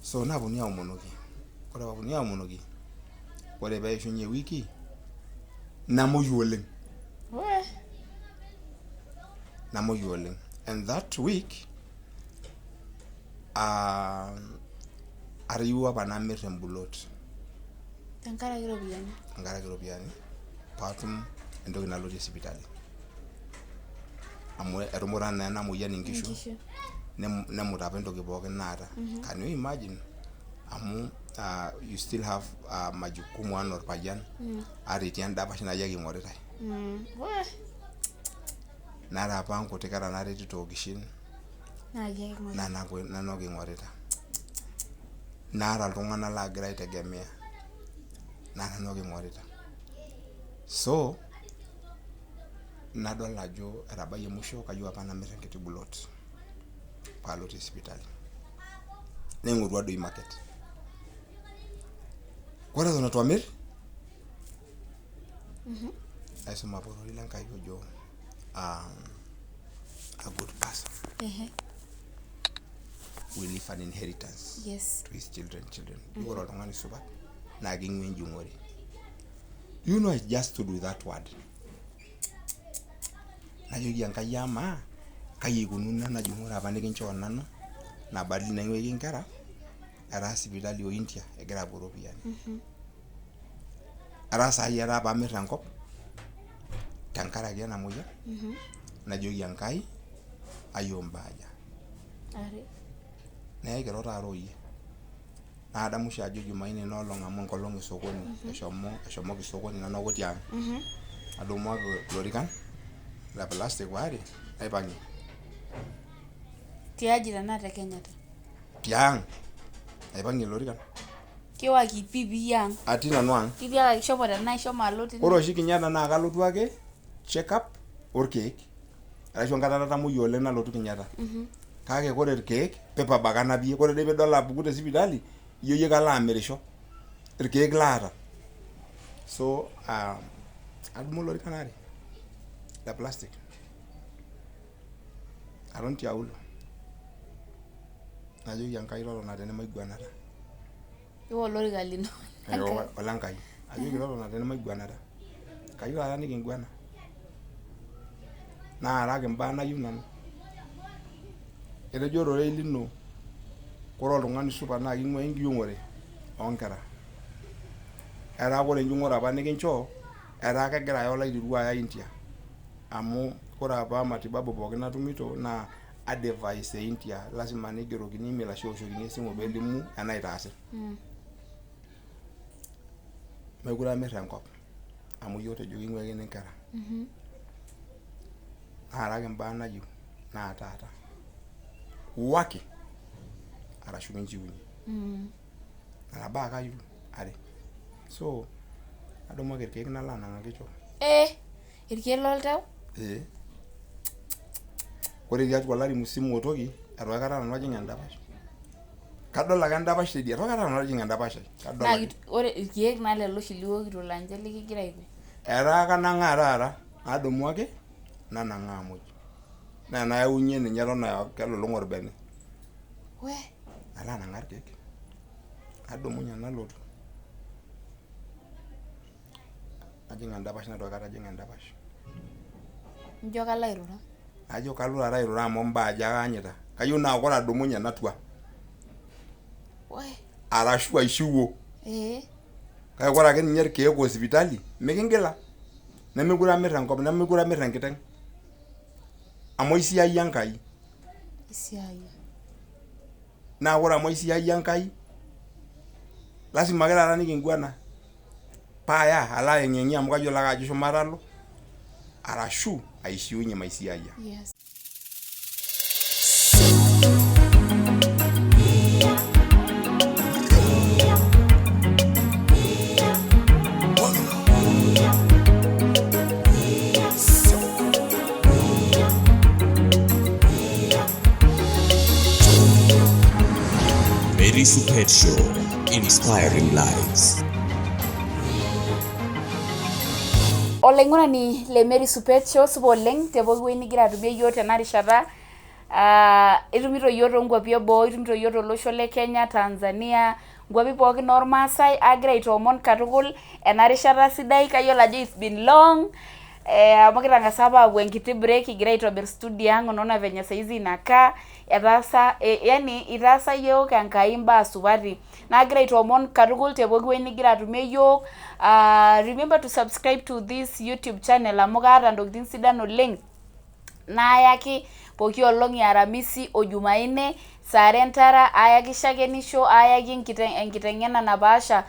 So naaponunui aomonoki, ore pee eponunui aomonoki, ore pee eishunye ewiki namuoyu oleng. Namuoyu oleng. And that week atayiewua apa namir emplot. Tenkaraki iropiyiani? Tenkaraki iropiyiani paatum entoki nalotie sipitali. Amu etumuta naa ena moyian inkishu nemut apa entoki pookin naata. Can you imagine? Amu you still have majukumu anaa orpayian ata etii endapash naa iyie ake eing'oritae. Naata apa nkuti kera naretito okishin naa nanu ake eing'orita. Naata iltung'anak laagira aitegemea naa nanu ake eing'orita. So nadol ajo etabayie musho kayieu apa namir enkiti plot paalotie sipitali. Naing'orua doi market. Ore eton eitu amir naisuma apa ororei lenkai ojo a good person will leave an inheritance to his children children. Ore oltung'ani supat naa king'ua enjung'ore. You know I just stood with that word. Najoki Enkai amaa kai eikununo ena jung'ore apa nikinchoo nanu nabadili naing'uiki inkera etaa sipitali o India egira apuo iropiyiani. Etaa saai etaa paamir enkop tenkaraki ena moyian najoki Enkai ayieu imbaa aja. Naa ekiro taata oyie. Naadamu oshi ajo jumanne ina olong amu enkolong e sokoni eshomoki sokoni nanu ake otii ang. Nadumu ake ilorikan le plastic waare naipang'ie. Tiaji tenaa te Kenyatta? Tiang aipang'ie ilorikan. Kiwaki pii pii ang. Atii nanu ang. Kitiakaki shomo tenaa ishomo alo tine. Ore oshi Kenyatta naa kalotu ake check up orkeek arashu enkata natamuoyia oleng nalotu Kenyatta. Kake ore irkeek paperback anapie. Ore doi piidol apuku te sipitali ijo iyie kalo amirisho. Irkeek laata. So adumu ilorikan aare le plastic aton tiaulo najoki Enkai totona tene maiguanata. Iwa olorika lino. Ole Nkai. Ajoki totona tene maiguanata. Kayieu taata nikinguana. Naaraki imbaa nayieu nanu. Etejo ororei lino ore oltung'ani supat naa king'ua enjung'ore oonkera. Etaa ore enjung'ore apa nikinchoo etaa kegira aya olaiteru aya India. Amu ore apa matibabu pookin natumito naa advice e India lazima neigerokini email ashu eoshokini esimu peelimu enaitaasi. Meekure amir enkop amu iyie otejo king'uikini inkera. Naaraki imbaa nayieu naa taata. Waki arashu kinchiunye. Nena baa ake ayieu are. So nadumu ake irkeek nalo anang'aki choo. Irkeek loltau? Ee. Ore tiatua olari musima otoki eitu aikata nanu ajing endapash. Kadol ake endapash teidie eitu aikata nanu ajing endapash ai. Kadol ake. Ore irkeek naa lelo oshi liwokito laa ninche likigira aiko. Etaa kanang'aa taata nadumu ake nanang'aa muj. Naa enayaunye ninye eton aa kelulung'a orbene. Nalo anang'aa irkeek. Nadumunye nalotu. Najing endapash neitu aikata ajing endapash. Nijo kalo airura? Najo kalo taata airura amu imbaa aja ake aanyita. Kayieu naa ore adumunye natua. Arashu aishiwuo. Kake ore ake ninye irkeek o sipitali mikingila. Nemekure amir enkop nemekure amir enkiteng'. Amu aisiayia Enkai. Naa ore amu aisiayia Enkai lazima ake taata nikinguana paaya alo ayeng'iyeng'ie amu kayiolo ake ajo shumata alo arashu aishiunye maisiayia. Mary Supet Show, inspiring lives. Olaing'urani le Mary Supet Show, supa oleng te pooki wueji nigira atumie iyiook tena rishata. Itumito iyiok toonkuapi eboo, itumito iyiok tolosho le Kenya, Tanzania, nkuapi pookin ormaasai agira aitoomon katukul ena rishata sidai, kayiolo ajo it's been long amu kitang'asa apa aapuo enkiti break kigira aitobir studio ang' unaona venye saizi inakaa, etaasa yani itaasa yiook Enkai imbaa supati. Nagira aitoomon katukul te pooki wueji nigira atumie yiok, remember to subscribe to this YouTube channel amu kaata ntokitin sidan oleng' naayaki pooki olong' e aramisi o jumanne saa are entara ayaki shakenisho, ayaki enkiteng'ena napaasha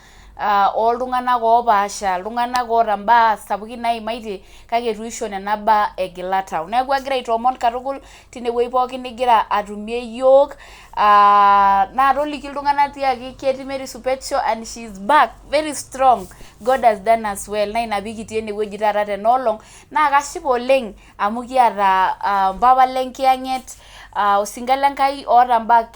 oltung'anak oopaasha, iltung'anak oota imbaa sapukin naimaitie kake eitu isho nena baa egila tau. Neeku agira aitoomon katukul tinewueji pookin nigira atumie yiok, naa toliki iltung'anak tiaki ketii Mary Supet Show and she is back very strong, God has done us well naa ina pee kitii enewueji taata tena olong' naa kashipa oleng' amu kiata mpapa lenkiyang'et, osinka lenkai oota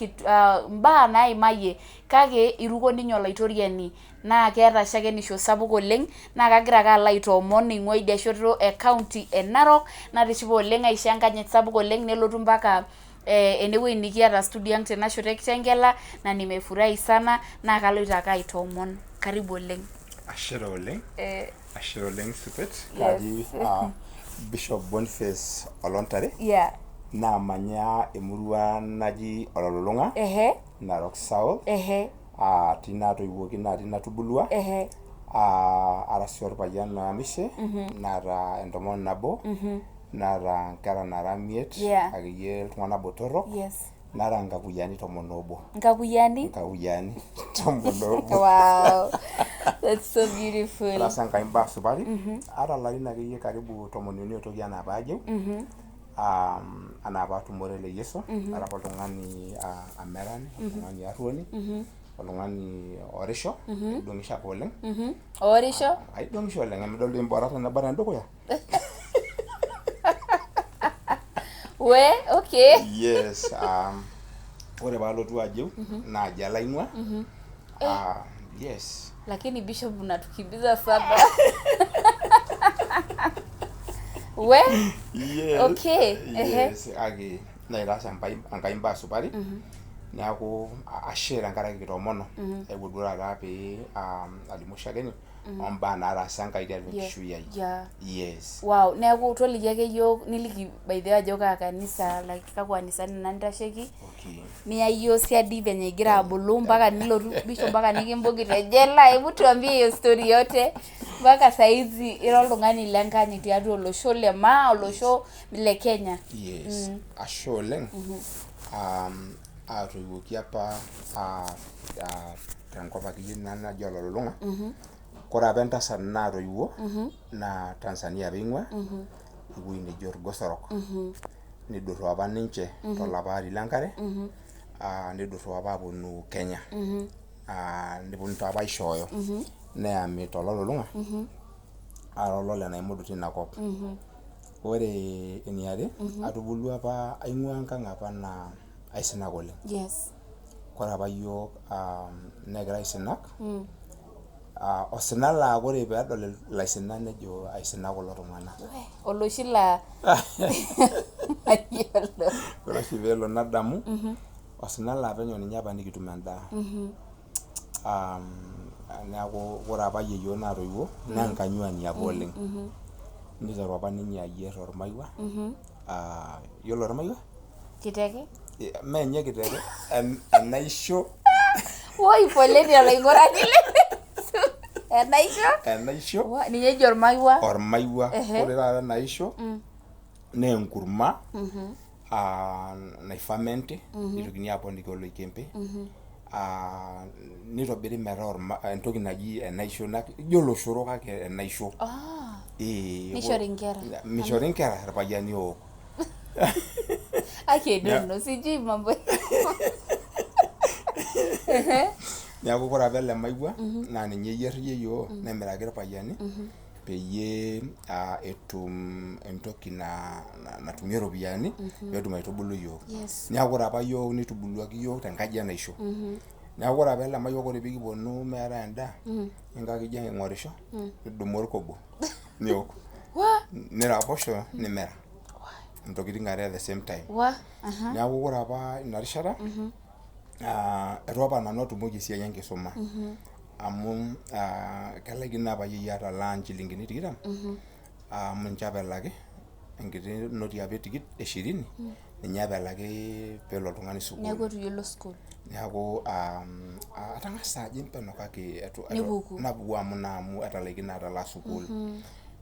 imbaa naimayie kake iruko ninye olaitoriani naa keeta shakenisho sapuk oleng' naa kagira ake alo aitoomon eing'ua idia shoto e county e Narok natishipe oleng' aishoo enkanyit sapuk oleng' nelotu mpaka enewueji nikiata studio ang' tena shoto e Kitengela na nimefurahi sana naa kaloito ake aitoomon, karibu oleng'. Ashe taa oleng. Ashe oleng Supet. Kaji Bishop Boniface Olontare. Naamanya emurua naji Ololulung'a. Narok South. Tine atoiwuoki naa tine atubulua. Ara sii orpayian oyamishe. Naata entomononi nabo. Naata nkera nara imiet akeyie iltung'anak botorok. Nara nkakuyiani 11. Nkakuyiani? Nkakuyiani 11. Wow. That's so beautiful. Etaasa Enkai imbaa supati. Aata ilarin akeyie karibu 13 otoki anaa paajeu. Anaa paatumore ele Yesu. Ara apa oltung'ani amerani, oltung'ani arruoni, oltung'ani orisho, aidong'isho apa oleng. Oorisho? Aidong'isho oleng, emidol doi imborat tenaba tedukuya. We, okay. Yes, ore paalotu ajeu naa jela aing'ua. Yes. Lakini Bishop unatukimbiza sana. We? Yes. Okay. Yes, kake naitaas Enkai imbaa supati. Neeku ashe tenkaraki kitoomono. Aewuo duo taata pee alimu shakeni ombaa nataasa Enkai tiatua enkishui ai. Yes. Wow, neeku toliki ake yiok niliki by the way ajo kaa kanisa like kakwa anisani ina nintasheki. Niya yiok siadi venye igira abulu mpaka nilotu Bishop mpaka nikimbung'i te jela, hebu tuambie hiyo story yote mpaka saizi ira oltung'ani lenkanyit tiatua olosho le maa, olosho le Kenya. Yes. Ashe oleng. Atoiwuoki apa tenkop akeyie naji Ololulung'a. Kore apa entasat naatoiwuo naa Tanzania apa eing'ua, ewueji neji Orgosorok. Nidurru apa ninche tolapa ari lenkare, nidurru apa aaponu Kenya. Neponu taa apa aishooyo, neyami tololulung'a, ara olole naimudu teina kop. Ore eniare, atubulua apa aing'ua enkang' apa naa aisinak oleng. Kore apa yiok nekira aisinak, osina laa ore peedol ilaisinak nejo aisinak kulo tung'anak. Oloshi laa mayiolo. Ore oshi peelo nadamu, osina laa penyo ninye apa nikitum endaa. Neeku ore apa yieyioo naatoiwuo naa enkanyuani apa oleng. Niteru apa ninye ayier ormaiwa. Yiolo ormaiwa? Kiteke? Mee ninye kiteke, enaisho. Woi poleni olaing'urani le enaisho? Enaisho. Ninye eji ormaiwa. Ormaiwa. Ore taata enaisho naa enkurma naifamenti, neitokini aaponiki oloikembe, nitobiri metaa entoki naji enaisho, ijo oloshoro kake enaisho. Nishori inkera. Mishori inkera, irpayiani ook. Aki don't know, sijui mambo. Neeku ore apa ele maiwa naa ninye eyier yieyioo nemiraki irpayiani peyie etum entoki natumie iropiyiani peetum aitubulu iyiok. Neeku ore apa yiok nitubuluaki yiok tenkaji enaisho. Neeku ore apa ele maiwa ore piikiponu meetae endaa, ninkakijio ijo aing'orisho, nidumu orkobo niok. Niraposho nimera. Intokitin are at the same time. Wa aha. Neeku ore apa ina rishata, eitu apa nanu atumoki esiai enkisuma amu kelaikino apa yeyio atalaa inchilingini 20 amu ninche apa elaki, enkiti noti apa e 20 ninye apa elaki peelo oltung'ani sukuul. Neeku eitu iyie ilo sukuul. Neeku atang'asa ajing penyo kake Nipuku. Napuku amu naa amu atalaikine atalaa sukuul.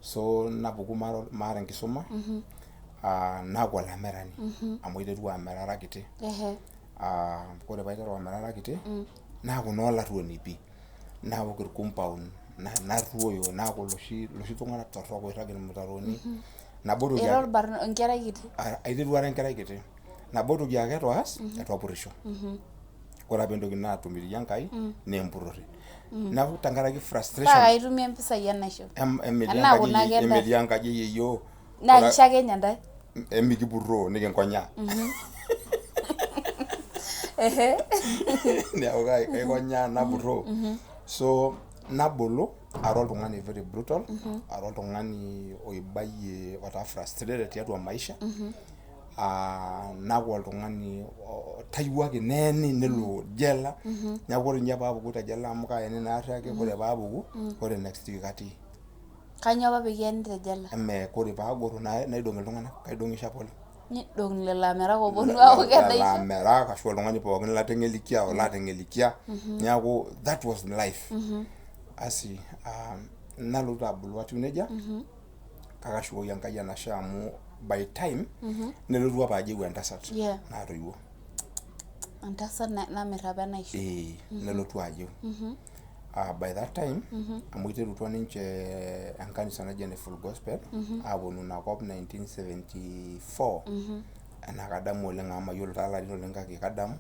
So napuku maata enkisuma, naaku olamirani amu aiterua amira ara kiti. Ore paiteru amira ara kiti, naaku naa olaruoni pii. Naok irkumpaun, naruoyo, naaku iloshi tung'anak torrok oirrag irmutaroni. Nabo toki Ira enkerai kiti. Aiterua ara enkerai kiti. Nabo toki ake eitu aas, eitu apurrisho. Ore apa entoki naatomitikio Enkai naa empurrore. Neeku tenkaraki frustration. Paa itumia impisai enaisho. Enaa kuna ake enda. Emetii enkaji e yieyio. Naa kisho ake ninye ntae. Emikipurroo nikinkonyaa. Neeku kaikonyaa napurroo. So nabulu ara oltung'ani very brutal, ara oltung'ani oibayie otaa frustrated tiatua maisha, naaku oltung'ani oitayuaki neeni nelo jela. Neeku ore ninye paapuku te jela amu kaeni naarri ake, ore paapuku, ore next week atii. Kanyoo apa pee kieni te jela? Eme ore paagoro naidong iltung'anak, kaidong'isho apa oleng. Nidong lelo amirak ooponu aok Lelo enaisho. amirak ashu oltung'ani pookin lateng'elikia o laateng'elikia. Neeku that was life. Asi nalotu taa abulu atiu nejia, kake ashukoki Enkai enashe amu by time nelotu apa ajeyu entasat naatoiwuo. Entasat namir apa enaisho. Ee, nelotu ajeu. By that time amu iterutua ninche enkanisa naji ene Full Gospel aaponu inakop 1974, enaa kadamu oleng amu mayiolo taa ilarin oleng kake kadamu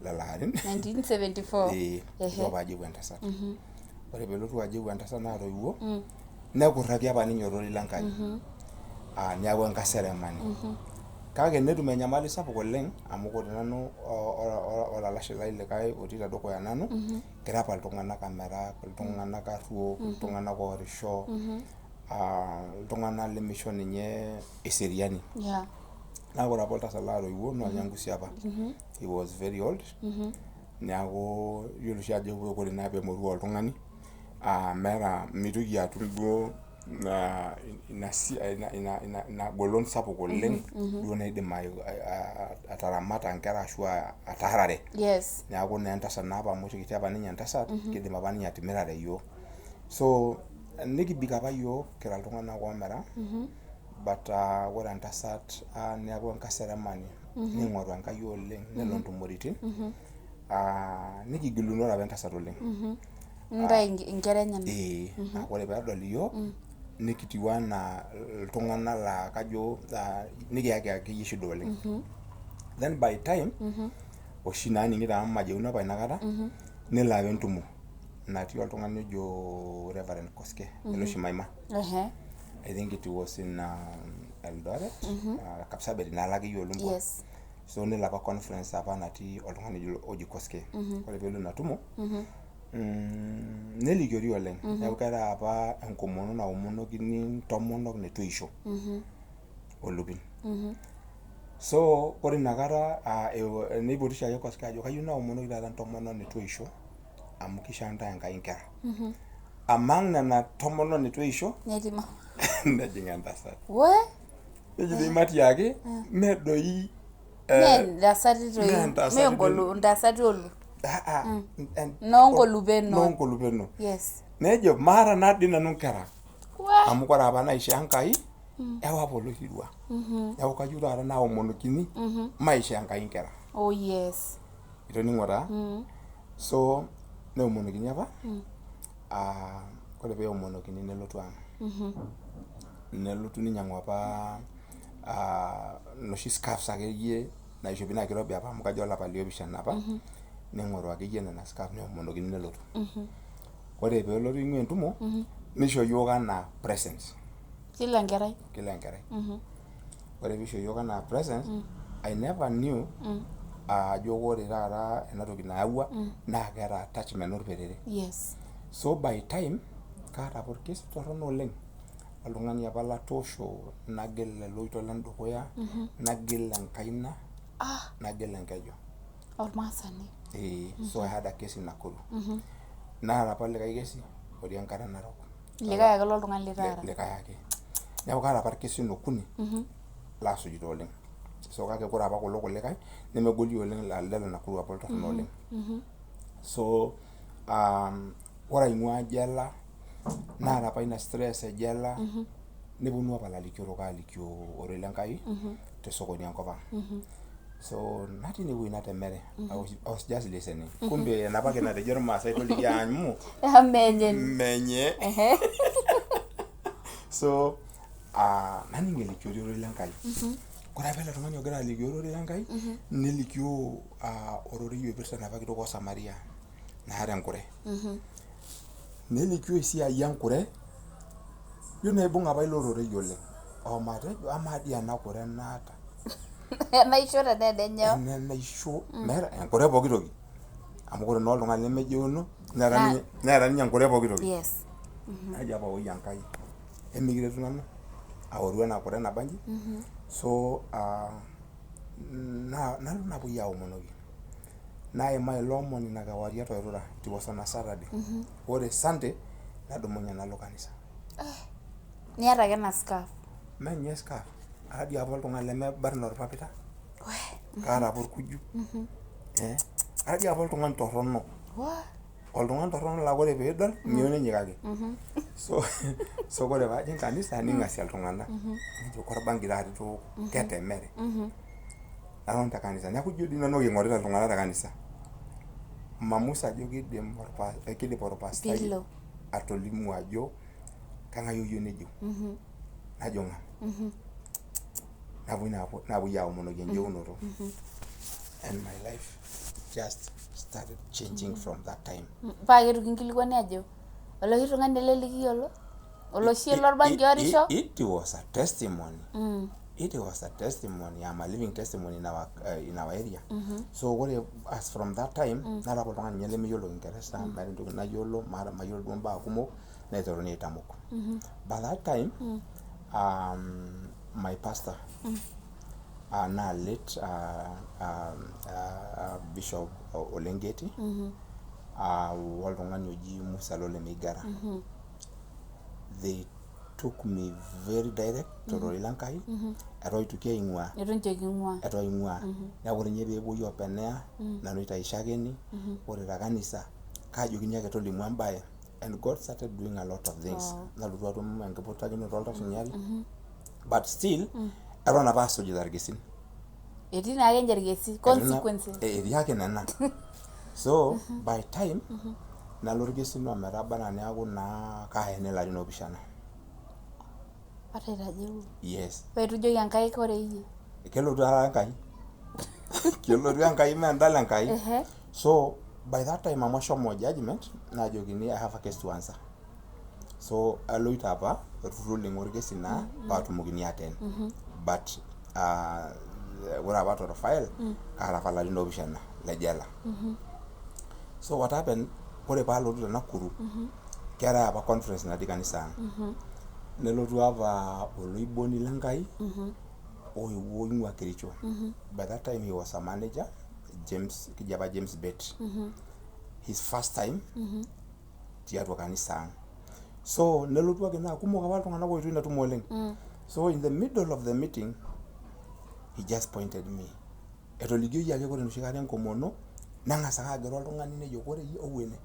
lelo arin. 1974. Ee, elotu apa ajeyu entasat. Ore peelotu ajeyu entasat naatoiwuo, nekurraki apa ninye ororei le Nkai, neeku enkaseremani. Kake netum enyamali sapuk oleng amu ore nanu olalashe lai likae otii tedukuya nanu, kira apa iltung'anak amirak, iltung'anak arruok, iltung'anak oorisho, iltung'anak lemisho ninye eseriani. Naa ore apa oltasat laatoiwuo naa olnyangusi apa. He was very old. Neeku iyiolo oshi ajo ore naa peemoruau oltung'ani, meeta mitoki atum duo ina golon sapuk oleng duo naidim ataramata inkera ashu ataarare. Neeku naa entasat naa apa amu kiti apa ninye entasat, kidim apa ninye atimirare iyiok. So nikibik apa iyiok kira iltung'anak oomira, but ore entasat neeku enkaseremani, ning'oru Enkai oleng, nelo intumoritin, nikigilunore apa entasat oleng. Nintayu inkera enyenak. Ee, naa ore peedol iyiok nikitiu anaa iltung'anak laa kajo nikiyaki akeyie shida oleng. Then by time oshi naaning'ito amu majeuno apa inakata, nelo apa entumo natii oltung'ani ojo Reverend Koske ele oshi Maima. I think it was in Eldoret, Kapsabet inaalo akeyie olumbwa. So nelo apa conference apa natii oltung'ani oji Koske. Ore peelo ina tumo, nelikiori oleng. Neeku keetae apa enkomono naomonokini intomonok neitu eisho olopeny. So ore inakata neipotisho ake Koske ajo kayieu naomonoki taata intomonok neitu eisho amu kisho ntae Enkai inkera. Among nena tomonok neitu eisho, Netii mama. nejing entasat. We? Neji doi matiaki, mee doi Mee ntasati toi. Mee ntasati Mee doi. Ntasati olu. Noonkolupeno. Noonkolupeno. Yes. Nejo maata naa dii nanu inkera. We? Amu ore apa naishoo Enkai, ewa apa oloirirua. Neeku kayieu taata naomonokini maishoo Enkai inkera. Oh yes. Itoning'o taa? So neomonokini apa, ore peomonokini nelotu ang'. Nelotu ninyang'u apa inoshi scarves akeyie naishopi naa kirobi apa amu kajo olapa liopishana apa, ning'oru akeyie nena scarf neomonokini nelotu. Ore peelotu aing'ua entumo, nisho yiok anaa presents. Kila enkerai. Kila enkerai. Ore piisho yiok anaa presents, I never knew ajo ore taata ena toki nayawua naa keeta attachment orperere. Yes. So by time kaata apa orkesi torrono oleng. Oltung'ani apa latoosho nagil eloito ledukuya, nagil enkaina, nagil enkeju. Ormaasani? Ee. So I had a case in Nakuru. Naata apa likae kesi otii enkare Narok. Likae ake loltung'ani litaara? Likae ake. Neeku kaata apa irkesin okuni laasujita oleng. So kake ore apa kulo kulikae nemegoli oleng, elde le Nakuru apa oltorrono oleng. So ore aing'ua jela naata apa ina stress e jela, neponu apa ilalikiorok alikio ororei le Nkai tesokoni enkop ang. So natii inewueji natemere, I was just listening, kumbe enapake natejo irmaasai toliki amu menye. Menye. So naning elikiori ororei le Nkai. Ore apa ele tung'ani ogira alikio ororei le Nkai nelikio ororei oipirta enapa kitok osamaria naata enkure, nelikio esiai enkure. Ijo naibung apa ilo rorei oleng omatejo amaa dii ena kure naata enaisho tenaa enenyoo? Enenaisho meeta enkure pooki toki, amu ore naa oltung'ani lemejeuno neeta ninye enkure pooki toki. Najo apa oi Enkai, emikiretu nanu aoru ena kure nabanji. So nalo napuoi aomonoki, naimaa ilo omoni ina kewarie etoirura. It was on a Saturday. Ore Sunday nadumunye nalo kanisa. Niata ake ena scarf? Menye scarf, ara dii apa oltung'ani lemebarna orpapita, kaata apa orkuju, ara dii apa oltung'ani torrono, oltung'ani torrono laa ore piidol miyieu ninyikaki. So ore paajing kanisa ning'asia iltung'anak nejo korbanki taata itooko, ketemere naton te kanisa. Neeku ijo dii nanu king'orita iltung'anak te kanisa, mamus ajo kidim orpastai Piilo. Atolimu ajo kang'ae oyieu nejiu najo ng'am napuoi aomonoki enjeunoto, and my life just started changing from that time. Paa ketu kinkilikwani ajo oloshi tung'ani ele likiyiolo, oloshi lorbanki orisho? It was a testimony. It was a testimony. I'm a living testimony in our area. So ore as from that time nara apa oltung'ani ninye lemeyiolo Kiingereza, meeta entoki nayiolo, maata, mayiolo duo imbaa kumok naiteruni aitamok. By that time my pastor naa late Bishop Olengeti oltung'ani oji Musa Lole Meigara, they took me very direct tororei lenkai eton aitoki aing'ua. Eton ninche king'ua. Eton aing'ua. Neeku ore ninye peepuoi open air, nanu oitaishakini. Ore te kanisa kaajokini ake tolimu embaye, and God started doing a lot of things. Nalotu atum enkiputakinoto oltau sinyati, but still eton apa asujita irkesin. Etii naake ninche irkesi, consequences. Etii ake nena. So by time nalo orkesin ometaba anaa neeku naa kaayeni ilarin oopishana. Ata itajeuo? Yes. Paa itu ijoki Enkai kore iyie? Kelotu ake Enkai, kelotu Enkai, mee endala Enkai. So by that time amu ashomo judgment naajokini I have a case to answer, so aloito apa ruling orkesi naa paatumokini ateen, but ore apa torfile kaata apa ilarin oopishana le jela. So what happened, ore paalotu te Nakuru keetae apa conference natii kanisa ang, nelotu apa oloiboni lenkai oewuo oing'ua Kericho. By that time he was a manager, James, keji apa James Bet, his first time tiatua kanisa ang. So nelotu ake naa kumok apa iltung'anak oetuo ina tumo oleng. So in the middle of the meeting he just pointed me, etolikioyie ake ore enoshi kata enkomono neng'as ake agira oltung'ani nejo ore iyie owuene,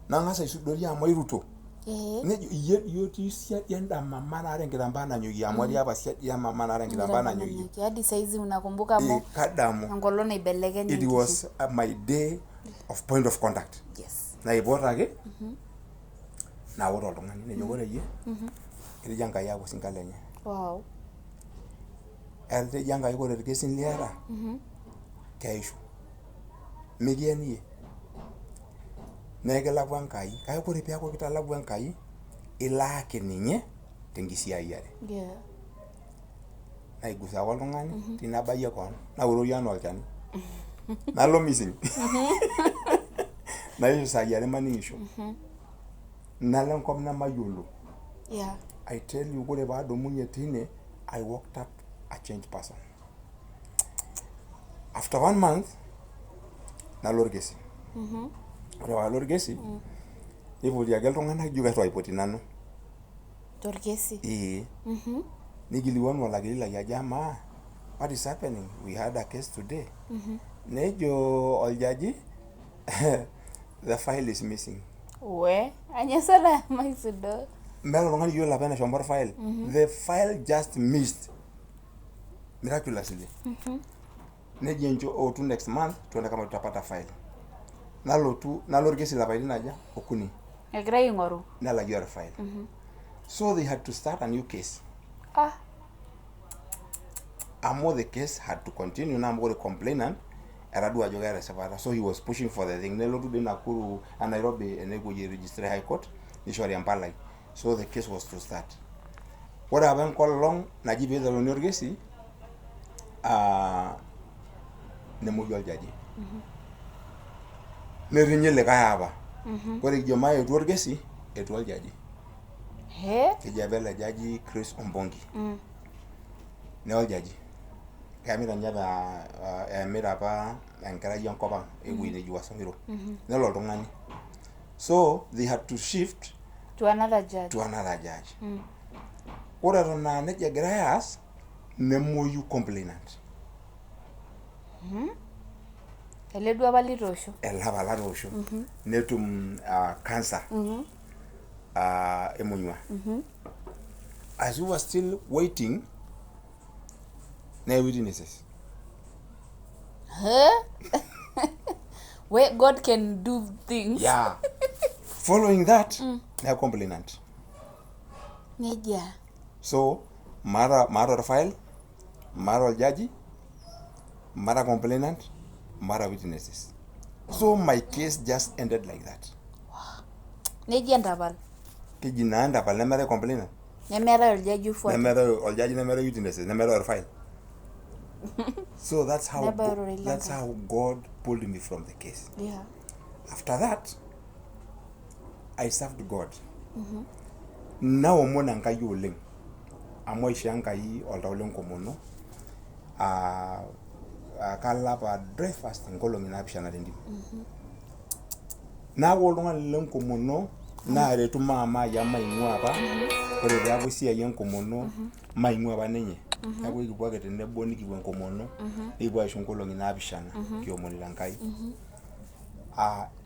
nang'as aisudori amu airuto. Nejo iyie dii otii siadi enda mama naata enkitambaa nanyokie, amu atii apa siadi emama naata enkitambaa nanyokie. Hadi saizi unakumbuka amu Kadamu. Enkolong naibelekenya. It was my day of point of contact. Naipot ake naot oltung'ani nejo ore iyie etejo Enkai aaku osinka lenye. Etejo Enkai ore irkesin liata keishu mikien iyie naa ekilakwa Enkai, kake ore peeku kitalakwa Enkai ilaaki ninye tenkisiayiare. Naigusa ake oltung'ani tinabayie koon naurori anaa olchani nalo missing, naishu isaai are maning'isho, nalo enkop nemayiolo. I tell you, ore paadumunye tine, I woke up a changed person. After one month nalo orkesi. Ore paalo orkesi, nipoti ake iltung'anak, ijo keitu aipoti nanu. Torkesi? Ee. Nikilikuanu olakili lai ajo amaa, what is happening, we had a case today. Nejo oljaji the file is missing. We anyo sana maisudo. Meeta oltung'ani oyiolo apa eneshomo orfile. The file just missed miraculously. Nejo encho ootu next month tuone kama tutapata file. Nalotu nalo orkesi lapaitin aja? Okuni. Egirai aing'oru. Nelayu orfile. So they had to start a new case. Ah. Amu the case had to continue naa amu ore complainant etadua ajo keeta esipata, so he was pushing for the thing. Nelotu dii Nakuru a Nairobi enepuoi ai registry high court, nishori empalai. So the case was to start. Ore apa enkolong naji piiteruni orkesi, nemuoyu oljaji. Netinyi likae apa. Ore kijo maetu orkesi, etua oljaji. He? Keji apa ele jaji Chris Ombongi. Naa oljaji. Keemita ninye apa, eemita apa enkerai enkop ang ewueji neji Wasong'iro. Nelo oltung'ani. So they had to shift to another judge. To another judge. Ore eton aa nejia egirai aas, nemuoyu complainant. Ele duo apa litoosho. Ele apa latoosho. Netum cancer emonyua. As we were still waiting, neye witnesses. Huh? Where God can do things. Yeah. Following that, neye complainant. Nejia. So, maata orfile, maata oljaji, maata complainant, maata witnesses. So my case just ended like that. Nejia ntapal. Keji naa ntapal nemeetae complainant. Nemeetae oljaji ofuata. Nemeetae oljaji, nemeetae witnesses, nemeetae orfile. So that's how Nebaya ororei le that's Enkai. how God pulled me from the case. After that, I served God. Naomon Enkai oleng. Amu aishoo Enkai oltau lenkomono. Kalo apa dry fast inkolong'i 7 tentim. Naaku oltung'ani lenkomono naaretu maama ai amu maing'ua apa. Ore peeku esiai enkomono maing'ua apa ninye. Neeku ekipuo ake tenebo nikipuo enkomono, nikipuo aishu inkolong'i 7 kiomonito Enkai.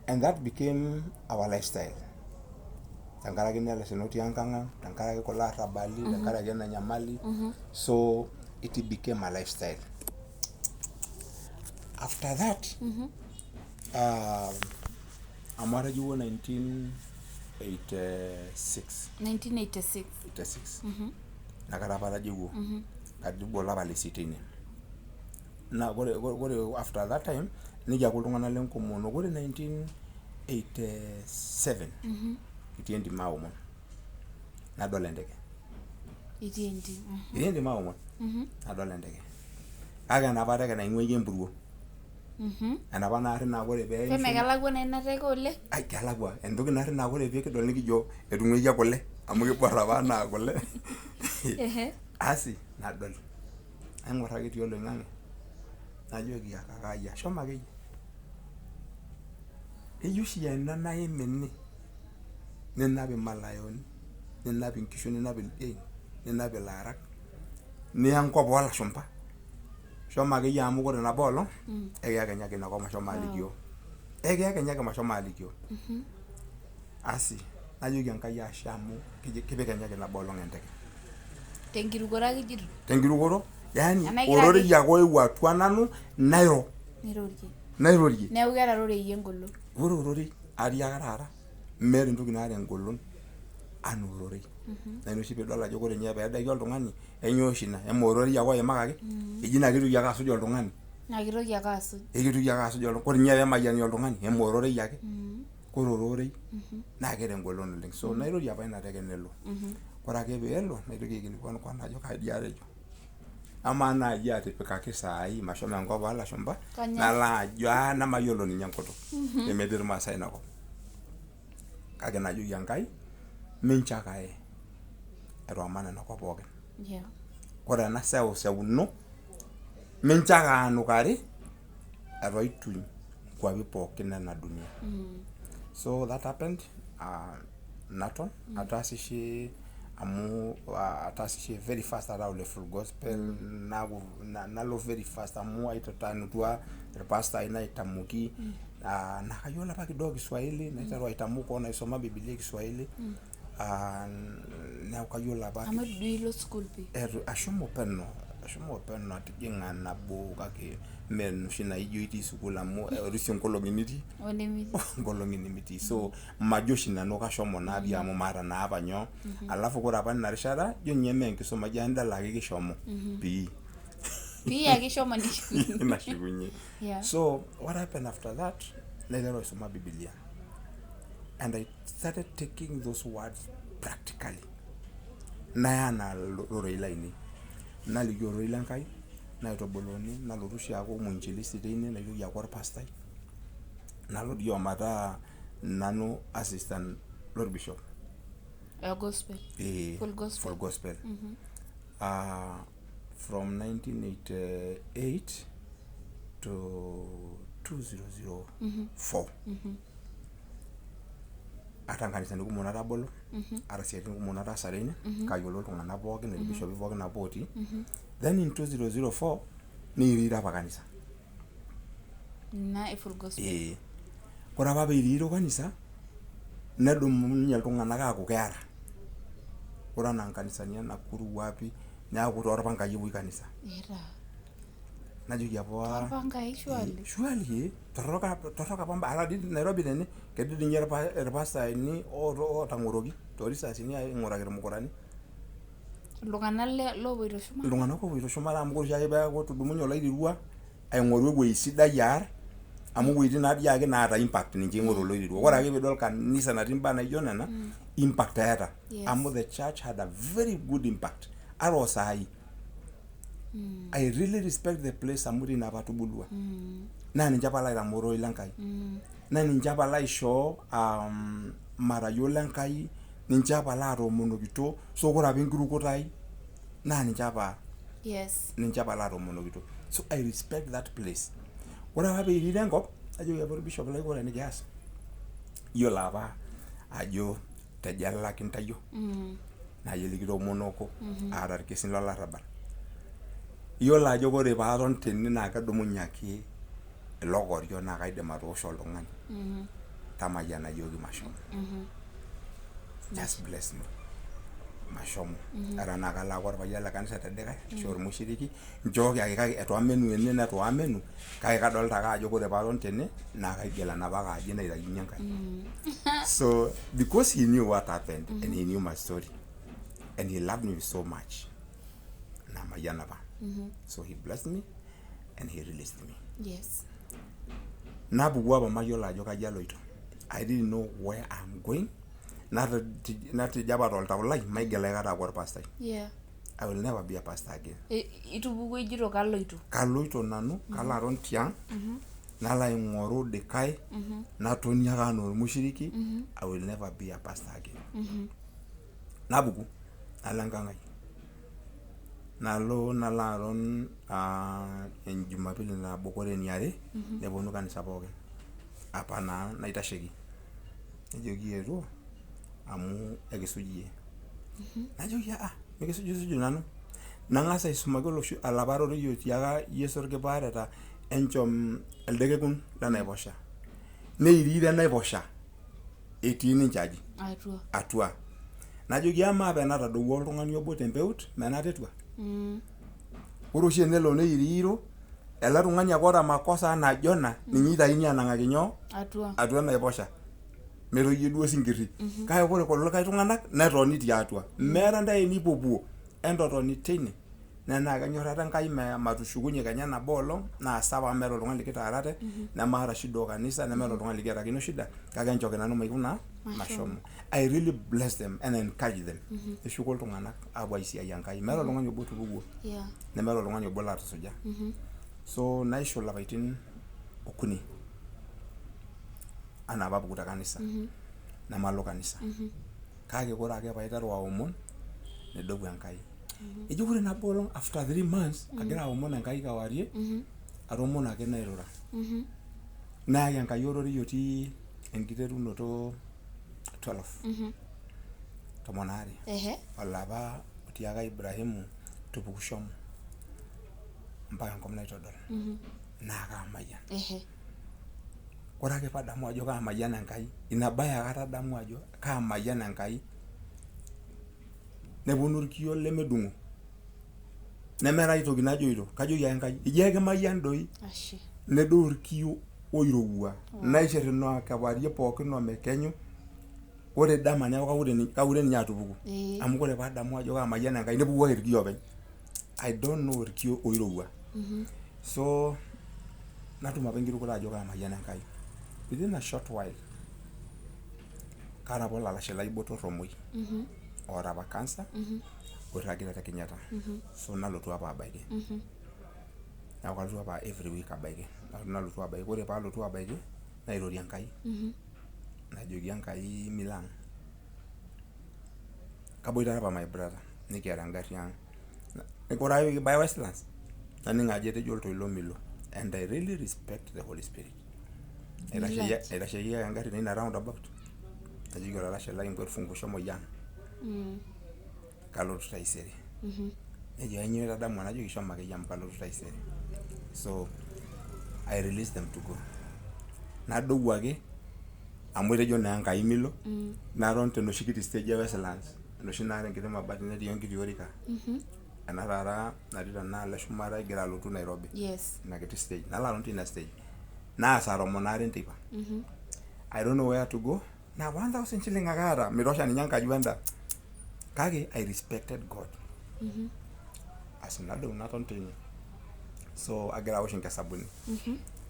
And that became our lifestyle. Tenkaraki nele osina otii enkang' ang', tenkaraki kulo arrabali, tenkaraki ena nyamali. So it became a lifestyle. After that, amu atijing'ua 1986. 1986. 86. Inakata apa atajeuo. Karibu olapa le isiet teine. Na ore after that time nikiaku iltung'anak lenkomono. Ore 1987 kitii entim aomon. Nadol enteke. Itii entim. Kitii entim aomon. Nadol enteke. Kake enapa teke naing'uayie empuruo. Enapa naarri naa ore pee Peme kelakua naa ina teke oleng. Ai kelakua. Entoki naarri naa ore pee kidol nikijo etung'uayia kule amu kibor apa anaa kule. Asi nadol. Naing'or ake etii oloing'ang'e. Najoki kakaai shomo akeyie. Eji oshi ena naim ene ninap imalayoni, ninap inkishu, ninap ildiein, ninap ilaarak, niya enkop oolashumpa. Shomo akeyie amu ore nabo olong ekiya kenyake inakop mashomo alikio. Ekiya kenyake mashomo alikio. Asi najoki Enkai ashe amu kipik kenyake nabo olong enteke. Tenkirukoto ake ijito? Tenkirukoto, yaani Anaa igira ororei ake oewuo atua nanu nairo. Nirorie. Nairorie. Neeku keeta rorei engolon. Ore ororei atii ake taata meeta entoki naata engolon anaa ororei. Naa ina oshi piidol ajo ore ninye peedaiki oltung'ani enyoo oshi ina, amaa ororei ake oimakaki, eji naa kitoki ake asuj oltung'ani. Naa kitoki ake asuj. Ekitoki ake asuj oltung'ani. Ore ninye peemayiani oltung'ani amaa ororei ake. Ore ororei naa keeta engolon oleng. So nairorie apa ina teke nelo. Ore ake peelo naitoki aikilikuan kewon ajo kai dii atejo. Amaa naaji aatipikaki saai mashomo enkop oolashumpa nalo ajo nemayiolo ninye enkutuk nemetii irmaasai inakop. Kake najoki Enkai mincho ake aye. etoomana enakop pookin. Yeah. Ore ena seuseu ino mincho ake anukari eitu aituny nkuapi pookin ena dunia. So that happened, naton ataasishe amu ataasishe very fast ataa ole full gospel, naaku nalo very fast amu aitatanutua irpastai naitamoki, naa kayiolo apa kidogo kiswahili naiteru aitamok koon aisoma bibilia e kiswahili, neeku kayiolo apa. Amu eitu duo ilo sukuul pii. Eitu ashomo peno, ashomo peno atijing'a nabo kake mee enoshi naijo itii sukuul amu erisie nkolong'i nitii Onemitii. Nkolong'i nemitii, so majo oshi nanu kashomo naa pii amu maata naa apa nyoo. Alafu ore apa ina rishata ijo ninye mee enkisuma ijo endala ake kishomo pii. Pii ake ishomo nishukunye. Nashukunye. Yeah. So what happened after that, naiteru aisoma bibilia and I started taking those words practically, naya anaa rorei lainei, naliki ororei lenkai, naitoboluni, nalotu oshi aaku mwinjilisti teine, naitoki aaku orpastai, nalo dii omataa nanu assistant lorbishop. E gospel. Eh, Full gospel. Full gospel. From 1988 to 2004. Ata nkanisani kumok natabolo, ata isiaitin kumok nataasa teine, kayiolo iltung'anak pookin, irbishopi pookin apa otii. Then in 2004 neiriiro apa kanisa. Ina e full gospel. Ee. Ore apa peiriiro kanisa, nedumunye iltung'anak aaku keara. Ore anaa nkanisani e Nakuru wapi, neeku toorpankai epuoi kanisa. Eeta. Najoki apa Toorpankai surely. Surely torrok torrok apa mbaa ata dii Nairobi tene ketii dii ninye irpastaini ootang'oroki toorisasini aing'uraki irmukurani. Iltung'anak loopoito shumata. Iltung'anak oopoito shumata amu ore oshiake peeku etudumunye oloirirua aing'oru ewueji sidai aar amu iwuejitin naadii ake naata impact ninche eing'oru oloirirua. Ore ake piidol kanisa natii imbaa naijo nena, impact eeta. Yes. Amu the church had a very good impact ata oo saai. I really respect the place amu teine apa atubulua. Naa ninche apa laitamoo ororei lenkai. Naa ninche apa laishoo matayiolo Enkai, ninche apa laatoomonokito, so ore apa enkirukoto ai naa ninche apa. Yes. Ninche apa laatoomonokito. So I respect that place. Ore apa peiriro enkop, najoki apa orbishop lai ore enikias, iyiolo apa ajo te jela kintayio, naa iyie likitoomonoko aata irkesin lolarrabal. Iyiolo ajo ore paaton tene naa kedumunye ake ilokorio naa kaidim atoosho oltung'ani. Tamayiana iyiook mashomo. Just bless me. Mashomo. Ata enaa kalo aaku orpayian le kanisa tedikae ashu ormushiriki, nchooki ake kake eitu amenu ene neitu amenu kake kadolita ake ajo ore paaton tene naa kaigil enapa ake aji naitayunye Enkai. So because he knew what happened and he knew my story and he loved me so much, namayian apa. So he blessed me and he released me. Yes. Napuku apa mayiolo ajo kaji aloito. I didn't know where I'm going. Natejo apa toltau lai maigil aikata aaku orpastai. Yeah. I will never be a pastor again. Itupukuo ijito kaloito. Kaloito nanu, kalo aton tiang', nalo aing'oru dikae, natoni ake anaa ormushiriki, I will never be a pastor again. Napuku, nalo enkang' ai. Nalo nalo aton enjumapili nabo ore eniare, neponu kanisa pookin apa naa naitasheki. Nejoki eetuo amu ekisuj iyie. Najoki aa mikisujusuju nanu. Nang'as aisumaki olosho alapa rorei otiaka Yesu orkipaareta enchom elde kekun lenaiposha. Neiriiro enaiposha etii ninche aji. Atua. Atua. Najoki amaa tenatadowuo oltung'ani obo tempeut menata etua. Ore oshi tenelo neiriiro ele tung'ani ake oota makosa anaa Jona ninye eitayuni anang'aki nyoo? Atua. Atua enaiposha. Metoyio duo osinkirri. Kake ore kulo likae tung'anak netoni tiatua. Meeta ntae enipuopuo entotoni teine. Naa kenyorrata Enkai matushukunye kenya nabo olong naa sawa amu meeta oltung'ani likitaarate nemaata shida o kanisa nemeeta oltung'ani likiatakino shida kake enchooki nanu maikuna mashomo. I really bless them and encourage them. Neshuko iltung'anak aapuo aisiai Enkai. Meeta oltung'ani obo otupukuo. Yeah. Nemeeta oltung'ani obo latusuja. So naishu ilapaitin okuni anaa paapuku te kanisa. Nemalo kanisa. Kake ore ake paiteru aomon Nedou Enkai. Ejo ore nabo olong after 3 months agira aomon Enkai kewarie, atomono ake nairura. Nayaki Enkai ororei otii enkiterunoto 12, 12, olapa otiaka Ibrahimu tupuku shomo mpaka enkop naitodol naa kaamayian. Ore ake paadamu ajo kaamayian Enkai, ina bae ake atadamu ajo kaamayian Enkai, neponu irkiyo lemedung'o, nemeeta aitoki najoito, kajoki ake Enkai ijio ekimayian doi. Ashe. Nedou irkiyo oirowua, naishirina kewarie pookin omekenyu. Ore dama neeku kaure ninye atupuku. Amu ore paadamu ajo kaamayian Enkai, nepuku ake irkiyo openy. I don't know irkiyo oirowua. So natum apa enkirukoto ajo kaamayian Enkai. Within a short while, kaata apa olalashe lai botor omuoi oota apa cancer oirragita te Kenyatta. So nalotu apa abaiki. Neeku kalotu apa every week abaiki. Nalotu abaiki. Ore paalotu abaiki, nairorie Enkai. Najoki Enkai milo ang'. Kaboitare apa my brother, nikiata engarri ang'. Ore ake pekibaya Westlands, naning ajo etejo oltoilo milo. And I really respect the Holy Spirit. Aitasheyie ake engarri teina roundabout, najoki olalashe lai nko shomo iyie ang'. Kalotu taisere. Nejo kainyoo itadamua, najoki shomo akeyie amu kalotu taisere. So I release them to go. Nadou ake amu etejo naa Enkai milo, naton tenoshi kiti stage e Westlands, enoshi naata enkiti mabati netii enkiti orika. Ena taata natii tenaalo eshumata igira alotu Nairobi. Ina kiti stage. Nalo aton tina stage. Naa saa 12 enteipa. I don't know where to go. Naa 1000 shilling ake aata, mitosha ninye enkaji wendaa. Kake I respected God. Asi nadou naton teine. So agira awosh inkesabuni.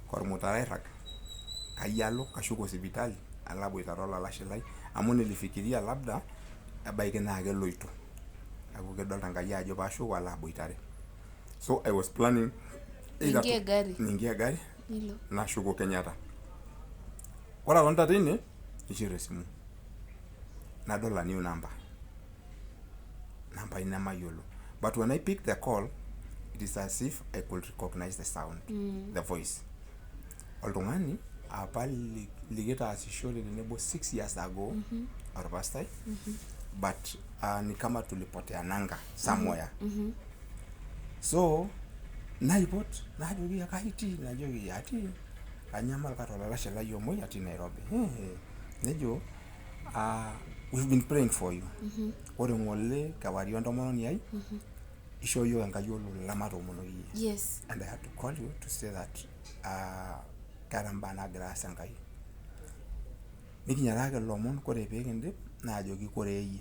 Kormutaro airrag, kai alo kashuko sipitali alo aboitare olalashe lai amu nilifikiria labda ebaiki naa keloito. Neeku kedolta Enkai ajo paashuko alo aboitare. So I was planning either Niingie gari. Niingie gari Nilo. Nashuko Kenyatta. Ore atonita teine, nishir esimu. Nadol a new number. Nambai nemayiolo. But when I picked the call, it is as if I could recognize the sound, the voice. Oltung'ani apa likitaasishore tenebo 6 years ago, orpastai, but ni kama tulipoteananga somewhere. So naipot najoki kaitii, najoki atii kanyamal, kaata olalashe lai omuoi, atii Nairobi. Nejo we've been praying for you. Ore ng'ole kewarie entomononi ai ishoo yiok Enkai olola matoomonoki iyie. And I had to call you to say that keeta mbaa naagira aas Enkai. Nikinyia ilomon, kore pee kindip naajoki koree iyie,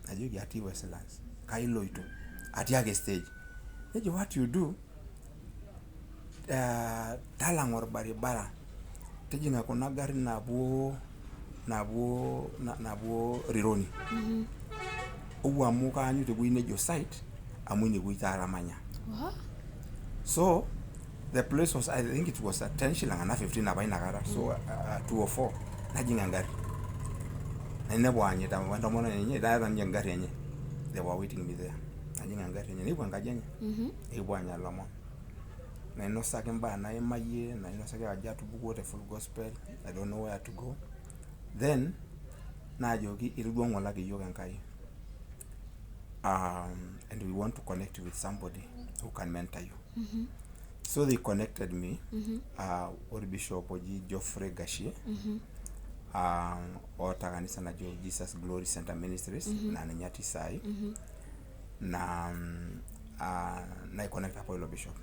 najoki atii Westlands, kai iloito, atii ake stage. Nejo what you do, talang'a orbaribara tijing'a kuna garrin naapuo Rironi, ou amu kaanyu tewueji nejo site amu inewueji taata amanya. So the place was, I think it was at 10 shilling ana 15 apa inakata, so 204 najing engarri nainepu aanyita wentomononi enye, eeta ninye engarri enye. They were waiting me there. Najing engarri enye nikipuo enkaji enye, nikipuo aanya ilomon, nainosaki imbaa naimayie, nainosaki ajo atupukuo te full gospel, I don't know where to go. Then naajoki itodua ng'ole ake yiok Enkai, and we want to connect you with somebody who can mentor you. So they connected me orbishop oji Geoffrey Gashie, oota kanisa najo Jesus Glory Center Ministries, naa ninye atii saai na naiconnect apa ilo bishop.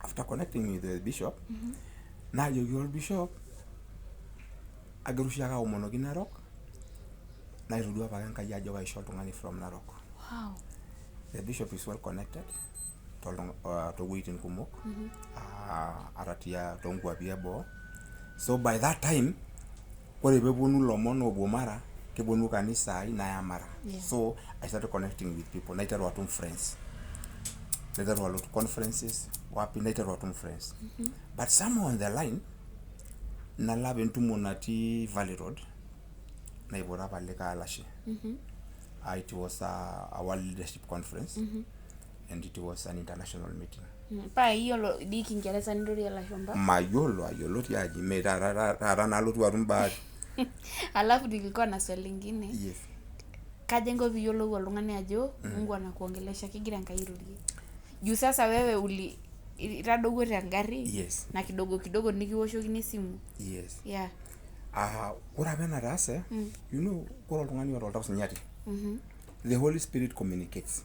After connecting with the bishop, naajoki orbishop agira oshiake aomonoki Narok, naitodua apake Enkai ajo kaisho oltung'ani from Narok. The bishop is well connected toowueitin kumok, ata toonkuapi eboo. So by that time ore peeponu ilomon oopuo Mara, keponu kanisa ai naya Mara. So I started connecting with people, naiteru atum friends, naiteru alotu conferences wapi, naiteru atum friends. But somewhere on the line nalo apa entumo natii Valley Road, naipota apa likae alashe. It was a World Leadership Conference and it was an international meeting. Paa iyiolo dii Kiingereza nirorie ilashumba? Mayiolo ayiolo tiaji, mee taata taata nalotu atum bahati. Alafu nilikuwa na swali lingine. Yes. Kaja inko piiyiolou oltung'ani ajo Mungu anakuongelesha, kegira Enkai airorie? Juu sasa wewe uli itadowuo tengarri na kidogo kidogo nikiwoshokini esimu. Yes. Yeah. Ah, ore apa enataase, ore oltung'ani oota oltau sinyati, the Holy Spirit communicates.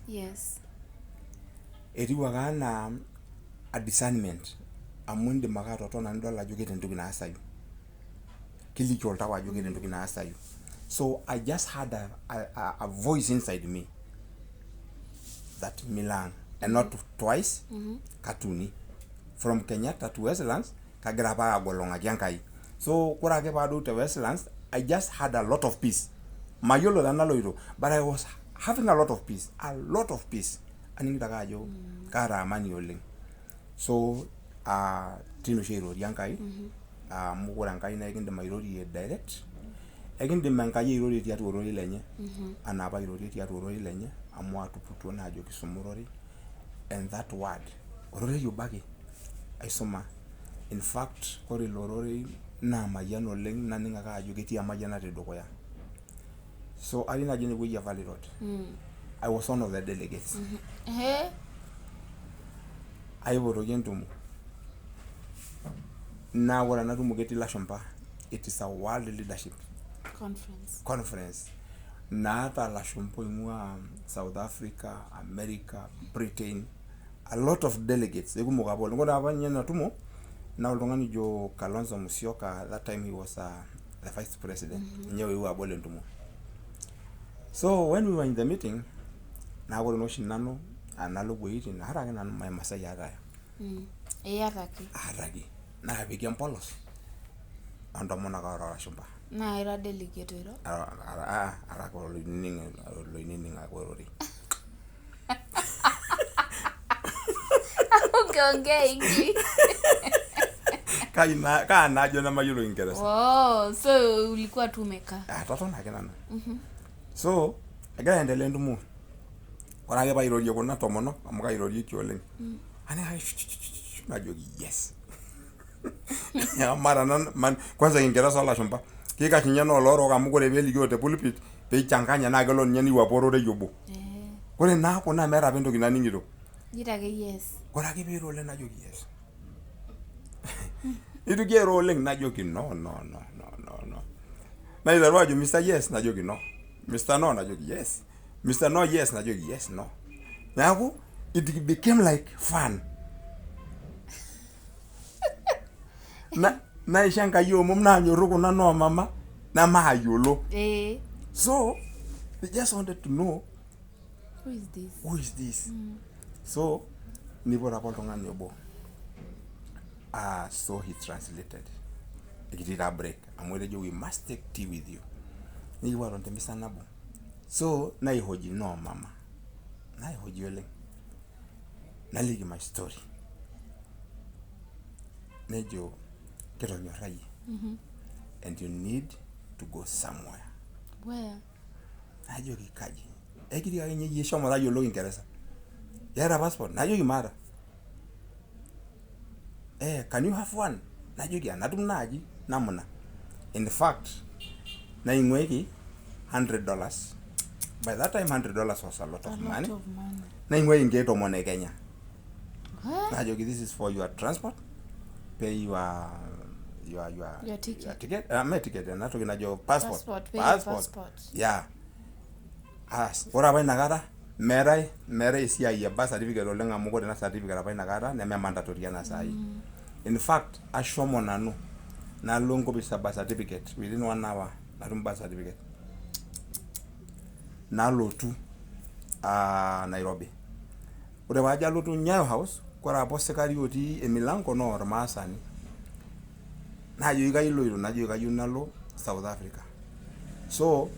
Etiu ake anaa a discernment amu indim ake atotona nidol ajo keeta entoki naasayu. Kiliki oltau ajo keeta entoki naasayu. So I just had a voice inside me that milo ang, and not twice, kata uni. From Kenyatta to Westlands, kagira apa agolong'aki Enkai. So ore ake paadou te Westlands, I just had a lot of peace. Mayiolo taa enaloito, but I was having a lot of peace, a lot of peace. Aning'ito ake ajo kaata amani oleng. So tine oshi airorie Enkai, amu ore Enkai naa ekindim airorie direct, ekindim Enkai airorie tiatua ororei lenye, anaa apa airorie tiatua ororei lenye, amu atuputuo naa ajoki soma ororei, and that word, ororei obo ake aisuma. In fact, ore ilo ororei naa mayian oleng, naning ake ajo ketii emayianata edukuya. So atii naaji enewueji e Valley Road. I was one of the delegates. Aipotoki entumo. Naa ore ena tumo ketii ilashumba. It is a world leadership conference. Conference. Naata ilashumba oing'ua South Africa, America, Britain, a lot of delegates. Eikumok apa oleng. Ore apa ninye ina tumo, naa oltung'ani ojo Kalonzo Musyoka, that time he was the vice president. Ninye oewuo abol entumo. So when we were in the meeting, naa ore naa oshi nanu analo wuejitin, aata ake nanu emasai aata. Iyata ake. Aata ake. Naapiki empolos ontomonok ora olashumba. Naa ira delegate oiro? Ara ake oloinining ake ororei. Ungeongea English. Kai na kaa naajo nemayiolo Kiingereza. Oh, so ulikuwa tu umekaa. Ah, totona ake nanu. So, egira aendelea entumo. Ore ake pairorie kuna tomonok amu kairorieki oleng. Aning ake najoki yes. Amaa nanu kwanza Kiingereza olashumba. Kikash ninye naa oloorok amu ore peelikio te pulpit peichanganya naa kelo ninye neiwapu ororei obo. Ore naa kuna meeta apa entoki naning'ito. Ijito ake yes. Ore ake peiro oleng najoki yes. Nitoki airo oleng najoki no no no no no no. Naiteru ajo Mr yes najoki no. Mr no najoki yes. Mr no yes najoki yes no. Neeku it became like fun. Na naisho Enkai omom naanyorru kuna noomama nemaayiolo. So they just wanted to know Who is this? Who is this? So nipot apa oltung'ani obo. Ah, so he translated. Ekitii taa break amu etejo we must take tea with you. Nikipuo aton temisa nabo. So naihoji noomama. Naihoji oleng. Naliki my story. Nejo kitonyorrayie. And you need to go somewhere. Where? Najoki kaji. Ekitii ake ninye iyie shomo tayiolo Kiingereza. Iyata passport? Najoki maata. Can you have one? Najoki enatum naaji namna. In fact, naing'uiki $100. By that time $100 was a lot of A money. lot of money. Naing'uiki inkeek tomon e Kenya. What? Najoki this is for your transport. Pay your Your ticket. Your ticket. Me ticket ena toki najo passport. Passport, pay your passport. Yeah. As, ore apa inakata meetae esiai e birth certificate oleng amu ore ina certificate apa inakata neme mandatory enaa saai. In fact, ashomo nanu nalo enkopis e birth certificate within 1 hour natum birth certificate. Nalotu Nairobi. Ore paajo alotu Nyayo House, ore apa osikari otii emilango naa ormaasani. Najoki kai iloito, najoki kayieu nalo South Africa. So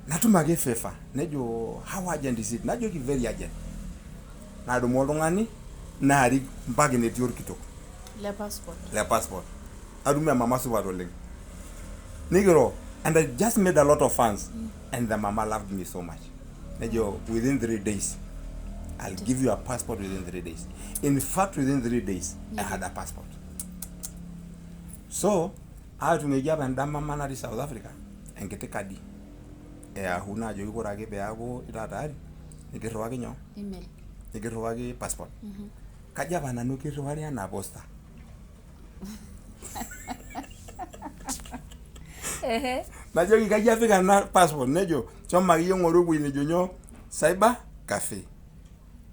natum ake favor, nejo how urgent is it? Najoki very urgent. Nadumu oltung'ani naarik mpaka enetii orkitok. Le passport. Le passport. Natum emama supat oleng. Nikiro. And I just made a lot of fans. And the mama loved me so much. Nejo, within 3 days, I'll give you a passport within 3 days. In fact, within 3 days, I had a passport. So, aatum eji apa enda mama natii South Africa enkiti kadi e Yahoo naajoki ore ake peeku itaa tayari nikirriwaki nyoo? Email. Nikirriwaki passport. Kajo apa nanu kirriwari anaa posta. Najoki kai apik ena passport, nejo shomo akeyie ng'oru ewueji nejo nyoo, cyber cafe.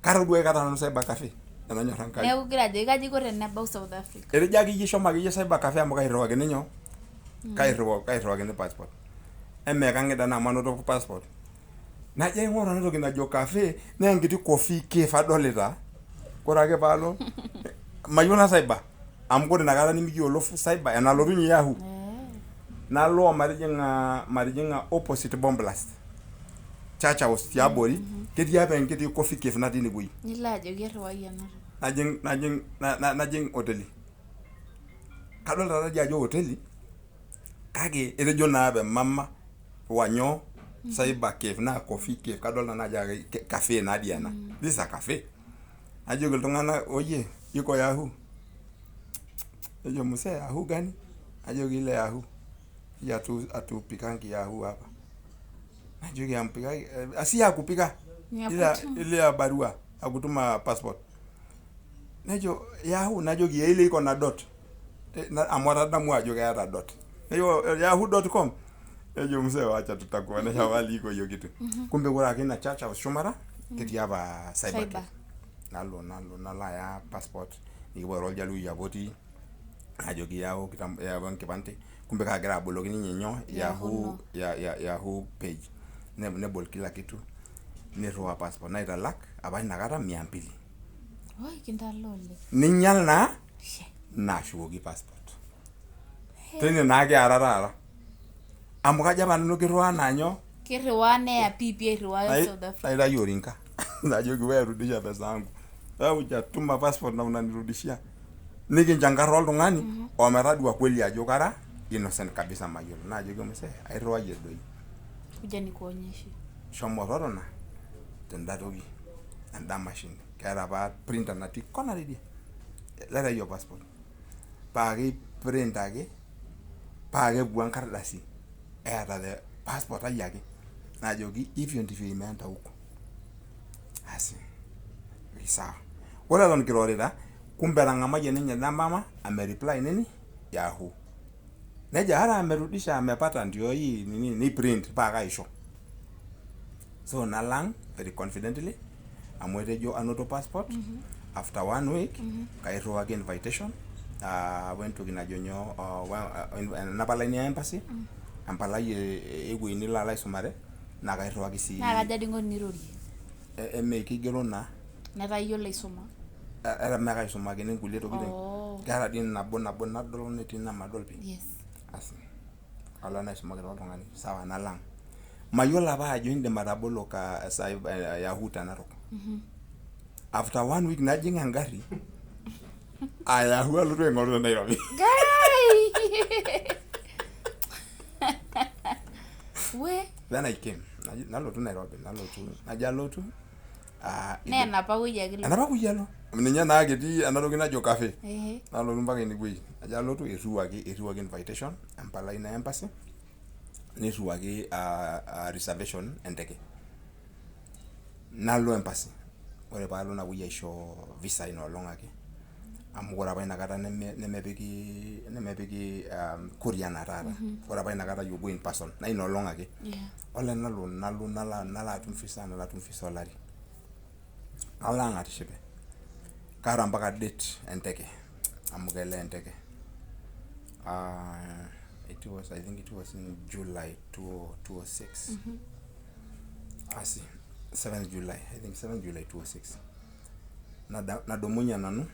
Katodua aikata nanu cyber cafe enanyor Enkai. Neeku igira ajoki kaji iko tenebau South Africa? Etejo akeyie shomo akeyie cyber cafe amu kairriwakini nyoo, kairriwakini passport. Emee kang'ida naa amu anoto passport. Najo aing'or ena toki najo cafe naa enkiti coffee cafe adolita. Ore ake paalo mayiolo cyber amu ore inakata nimikiyiolo cyber enalotunye Yahoo. Nalo omatijing'a opposite Bomb Blast Church House tiabori, ketii apa enkiti coffee cafe natii inewueji. Nilo ajoki erriwai ena toki. Najing hoteli. Kadolta taadii ajo hoteli kake etejo naa apa emama wanyoo cyber cafe naa coffee cafe, kadolta naa ajo cafe naadii ena. This is a cafe. Najoki iltung'anak, oye, iko Yahoo? Nejo mzee, Yahoo gani? Najoki ile Yahoo. Nejo hatupikangi Yahoo hapa. Najoki hampikagi, si ya kupika, Ni ya ila kutuma. Ile ya barua ya kutuma passport. Nejo Yahoo, najoki ile iko na dot. Amu atadamu ajo keeta dot. Nejo yahoo.com. Nejo mzee, wacha tutakuonesha mahali iko hiyo kitu. Kumbe ore ake ina Church House shumata ketii apa cyber Cyber. cafe. Nalo aya passport, nikipuo airo oljaluoi apa otii, najoki yau yau enkipande, kumbe kaagira aboloki ninye nyoo, Yahoo. Yahoo ya Yahoo page. Nebol kila kitu, nirriwaa passport, naitalak apa inakata 200. Oi, kintala oleng. Ninyal naa She. naashukoki passport. Teine naa kiara taata. Amu kajo apa nanu kirriwaa anaa nyoo? Kirriwaa neya piipi airriwaa South Africa. Naitayu orinka. Najoki wewe, rudisha pesa yangu. Wewe hujatuma passport na unanirudishia. Nikincho enkarna oltung'ani ometadua kweli ajo kara innocent kabisa mayiolo. Najoki mzee, airriwayie doi. Kuja nikuonyeshe. Shomo totona tenda toki, enda mashini. Keeta apa printer natii kona teidie. Leta hiyo passport. Paa keiprint ake, paa kepuo enkardasi eeta the passport ai ake. Najoki hivyo ndivyo imeenda huko. Asi. Sawa. Ore eton kirorita, kumbe etang'amayie ninye ina mama, amereply nini? Yahoo. Nejo hata amerudisha, amepata ndio hii nini, ni print paa kaisho. So nalang very confidently amu etejo anoto passport. After one week kairriwaki invitation wentoki najo nyoo, ena palai nia embassy, empalai ewueji nilo alo aisumare, naa kairriwaki sii. Naa kaja dii inko tenirorie? Eme kigero naa. Netaa iyiolo aisuma. Ata mee kaisumakini nkulie tokitin. Oh. Keeta dii nabo nabo nadol netii nemadol pii. Asi alo naisumaki taa oltung'ani, sawa, nalang. Mayiolo apa ajo indim atabolo ka cyber Yahoo te Narok. After one week najing engarri aa Yahoo alotu aing'oru te Nairobi. Guy! We. Then I came. Nalotu Nairobi, nalotu, najo alotu Naa enapa wueji ake ilo. Enapa wueji alo. Ninye naa ketii ena toki najo cafe. Nalotu mpaka inewueji. Najo alotu, irriwaki invitation, empalai na embassy, nirriwaki reservation enteke. Nalo embassy. Ore paalo napuoi aisho visa ina olong ake. Amu ore apa inakata nemepiki courier anaa taata. Ore apa inakata you go in person. Naa ina olong ake. Ole nalo nalo nalo atum visa, nalo atum visa olari. Nalo ang atishipe. Kaata mpaka date enteke amu kelo enteke. It was, I think it was in July 2006. Asi 7 July, I think 7 July 2006. Nadumunye nanu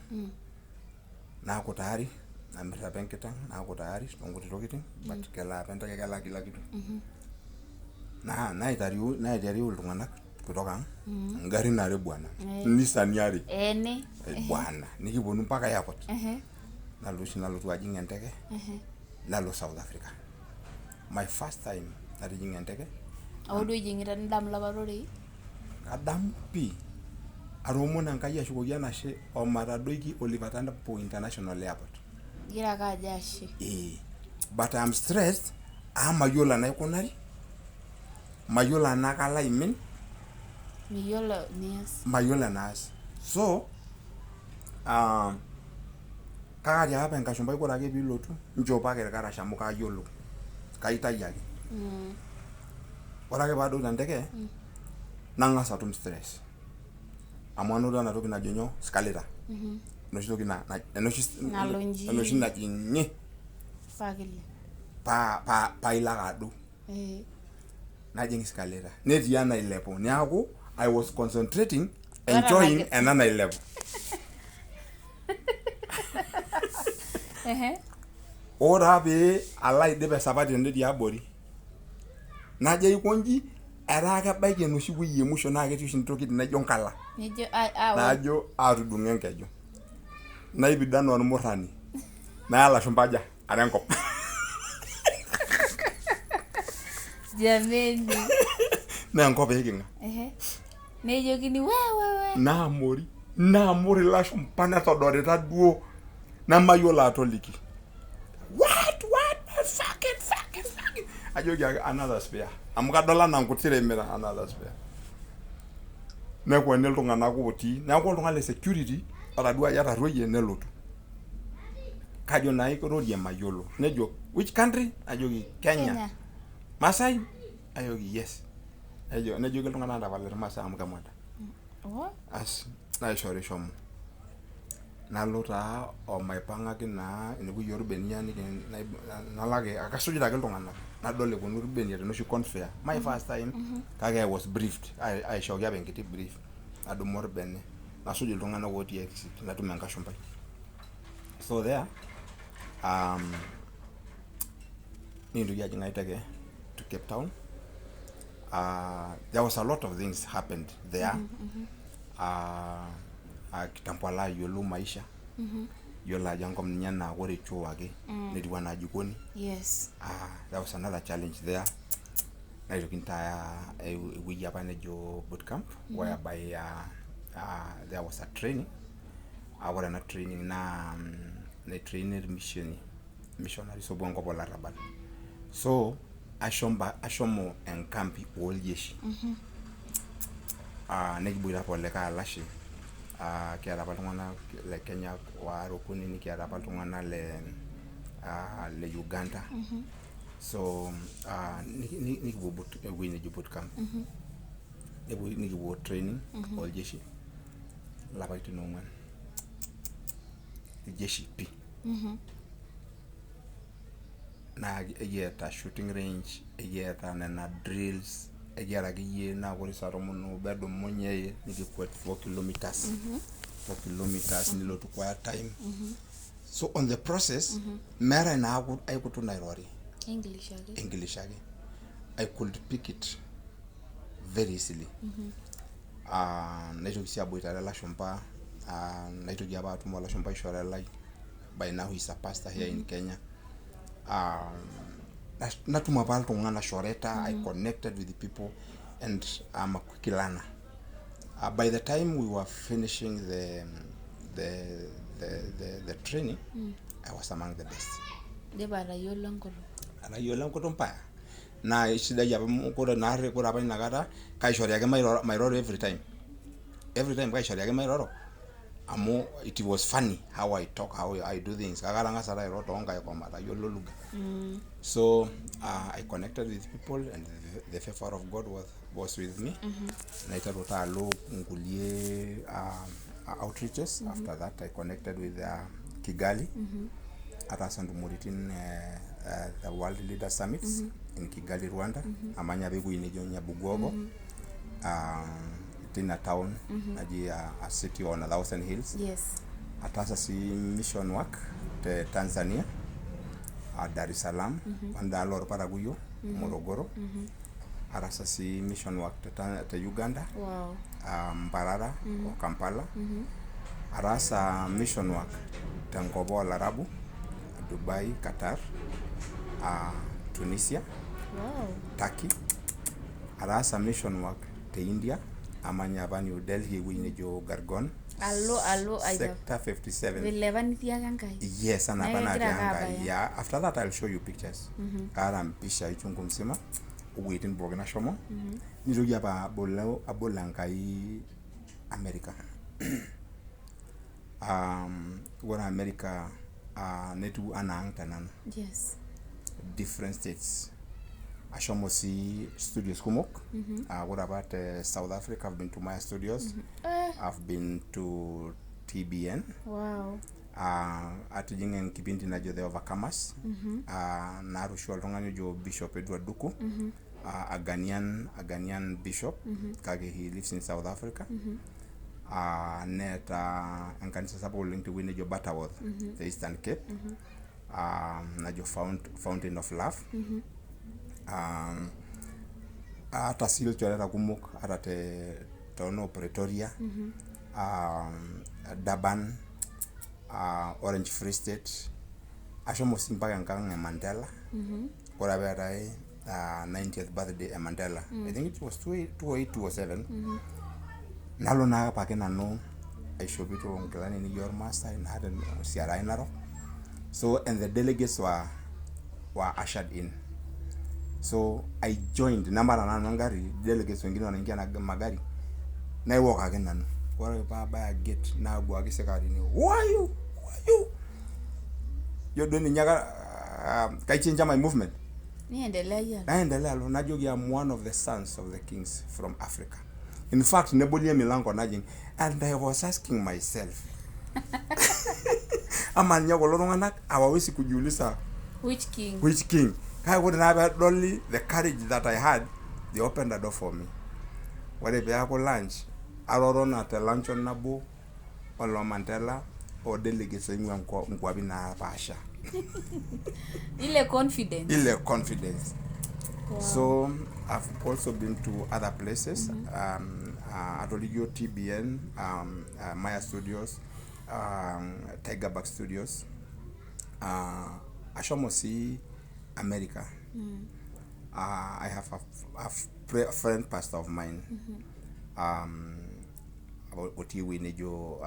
naaku tayari, namir apa enkiteng', naaku tayari toonkuti tokitin, but kelaa apa enteke, kelaa kila kitu. Naa naitariu iltung'anak kutoka ang', ingarrin are bwana, Nissan are. Ene. Bwana, nikiponu mpaka airport. Nalotu oshi nalotu ajing enteke, nalo South Africa. My first time natijing'a enteke. Hoo duo ijing'ita nidamu lapa rorei? Kadamu pii. Atoomono Enkai ashukoki enashe omatadoiki Oliver Tambo International Airport. Igira ake ajo ashe. Ee. But I'm stressed amu mayiolo enaikunari, mayiolo enaa kalo aimin. Miyiolo enias. Mayiolo enaas. So, kake atiaka apa enkashumpai ore ake piilotu nchopaki irkarash amu kayiolo, kaitayu ake. Ore ake paadou tenteke nang'as atum stress amu anoto ena toki najo nyoo escalator enoshi toki enoshi Nalo inji. Enoshi naji nyi Paa kilep. Paa paa ilo ake adou. Najing escalator netii enailepu neeku I was concentrating enjoying ena nailepu. Ore taa pee alo aidip esapati tende tiabori najo aikonji etaa kebaiki enoshi wueji e musho naa ketii oshi intokitin naijo nkala najo atudung'o enkeju naipido anaa ormurrani naya ilashumba aja are enkop. Jameni. Naa enkop iiking'a. Nejokini wewewe. Naamori naamor ilashumba netodorita duo nemayiolo atoliki. What what fucking fucking fucking. Ajoki ake another spare amu kadol anaa nkuti remita another spare. Nekueni iltung'anak otii neeku oltung'ani le security otadua ajo etarruoyie nelotu. Kajo naa airorie mayiolo nejo which country najoki Kenya. Kenya. Maasai najoki yes. Nejo nejoki iltung'anak tapala irmaasai amu kemada. Oh. Asi naishori shomo. Nalo taa omaipang'aki naa enewueji orbenia nalo ake akasujita ake iltung'anak nadol eponu irbenia tenoshi conveyor my first time kake I was briefed aishooki apa enkiti brief nadumu orbene nasuj iltung'anak otii exit natum enkashumpai. So there nikintoki ajing ae teke to Cape Town. There was a lot of things happened there. Kitambo alo ayiolou maisha yiolo ajo enkop ninye naa ore choo ake netiu anaa jikoni. Yes. There was another challenge there. Naitokini taa ewueji apa nejo bootcamp whereby there was a training. Ore ena training naa naitraini missionaries opuo enkop olarrabal. So ashomo enkampi oljeshi. Nikiboita apa olikae alashe kiata apa iltung'anak le Kenya waare okuni nikiata apa iltung'anak le Uganda. So nikipuo ewueji neji bootcamp. Nikipuo training oljeshi ilapaitin oong'uan. Iljeshi pii. Naa ekiata shooting range, ekiata nena drills, ekiata akeyie naa ore saa tomon obo edumunye nikikwet 4 kilometers. 4 kilometers nilotu quiet time. So on the process meetae naa ai kutuk nairori. English ake. English ake. I could pick it very easily. Naitoki sii aboitare ilashumba, naitoki apa atum olashumbai shore lai by now he is a pastor here in Kenya. Natum apa iltung'anak shoreta. I connected with the people and I'm a quick learner. By the time we were finishing the training, I was among the best. Indipa atayiolo enkutuk. Atayiolo enkutuk mpaya. Naa isidai apa amu ore naarri ore apa inakata kaishori ake mairoro every time. Every time kaishori ake mairoro amu it was funny how I talk, how I do things. Kake atang'asa taa airo toonkaik omatayiolo lugha. So I connected with people and the favor of God was with me. Naiteru taa alo nkulie outreaches. After that I connected with Kigali. Ataasa ntumoritin the World Leader Summits in Kigali, Rwanda. Amanya apa ewueji nejo Nyabugogo. Tina town naji a city on a thousand hills. Yes. Ataasa sii mission work te Tanzania, Dar es Salaam, wendaalo orparakuyo, Morogoro. Ataasa sii mission work te Uganda, Wow. Mbarara o Kampala. Ataasa mission work tenkop oolarabu, Dubai, Qatar. Tunisia, Wow. Turkey, ataasa mission work te India, amanya apa New Delhi ewueji nejo Gargon. Alo alo aita. Sector 57. Vile apa nitiaka Enkai. Yes, ana apa Neeku natii kegira ake Enkai. abaya. Yeah, after that I'll show you pictures. Kaata mpishai chungu mzima owuejitin pookin nashomo. Nitoki apa abolo abol Enkai America. Ore America netiu anaa ang te nanu. Yes. Different states. Ashomo sii studios kumok. Ore apa te South Africa I've been to Maya Studios. Eh, I've been to TBN. wow. Atijing'a enkipindi najo The Overcomers. Naata oshi oltung'ani ojo Bishop Edward Duku. A Ghanaian bishop. Kake he lives in South Africa. Neeta enkanisa sapuk oleng tewueji nejo Butterworth, te Eastern Cape. Najo Fountain of Love. Aata sii ilchoreta kumok ata te toonoo Pretoria, Durban, Orange Free State. Ashomo sii mpaka enkang e Mandela. Ore apa eetae 90th birthday e Mandela. I think it was 2008 2007. Nalo naa apake nanu aishopito nkilani nijo ormaasai naata siarai narok. So and the delegates were ushered in. So I joined, namaata nanu engari, delegates wengine wanaingia na magari. Naiwalk ake nanu. Ore paabaya gate naabuaki sikarini, who are you? Who are you? Ijo duo ninye kaichenja my movement. Niendelea yeye. Naendelea alo najoki I'm one of the sons of the kings from Africa. In fact, neboli emilango najing and I was asking myself ama ninye kulo tung'anak hawawezi kujiuliza Which king? Which king? Kake ore naa pedoli the courage that I had, they opened the door for me. Ore peaku lunch, atotona te luncheon nabo olo Mandela o delegates oing'ua nkuapi napaasha. Ile confidence. Ile confidence. Wow. So I've also been to other places. Atolikio TBN, Maya Studios, Tigerback Studios. Ashomo sii America. I have a friend pastor of mine. Otii ewueji nejo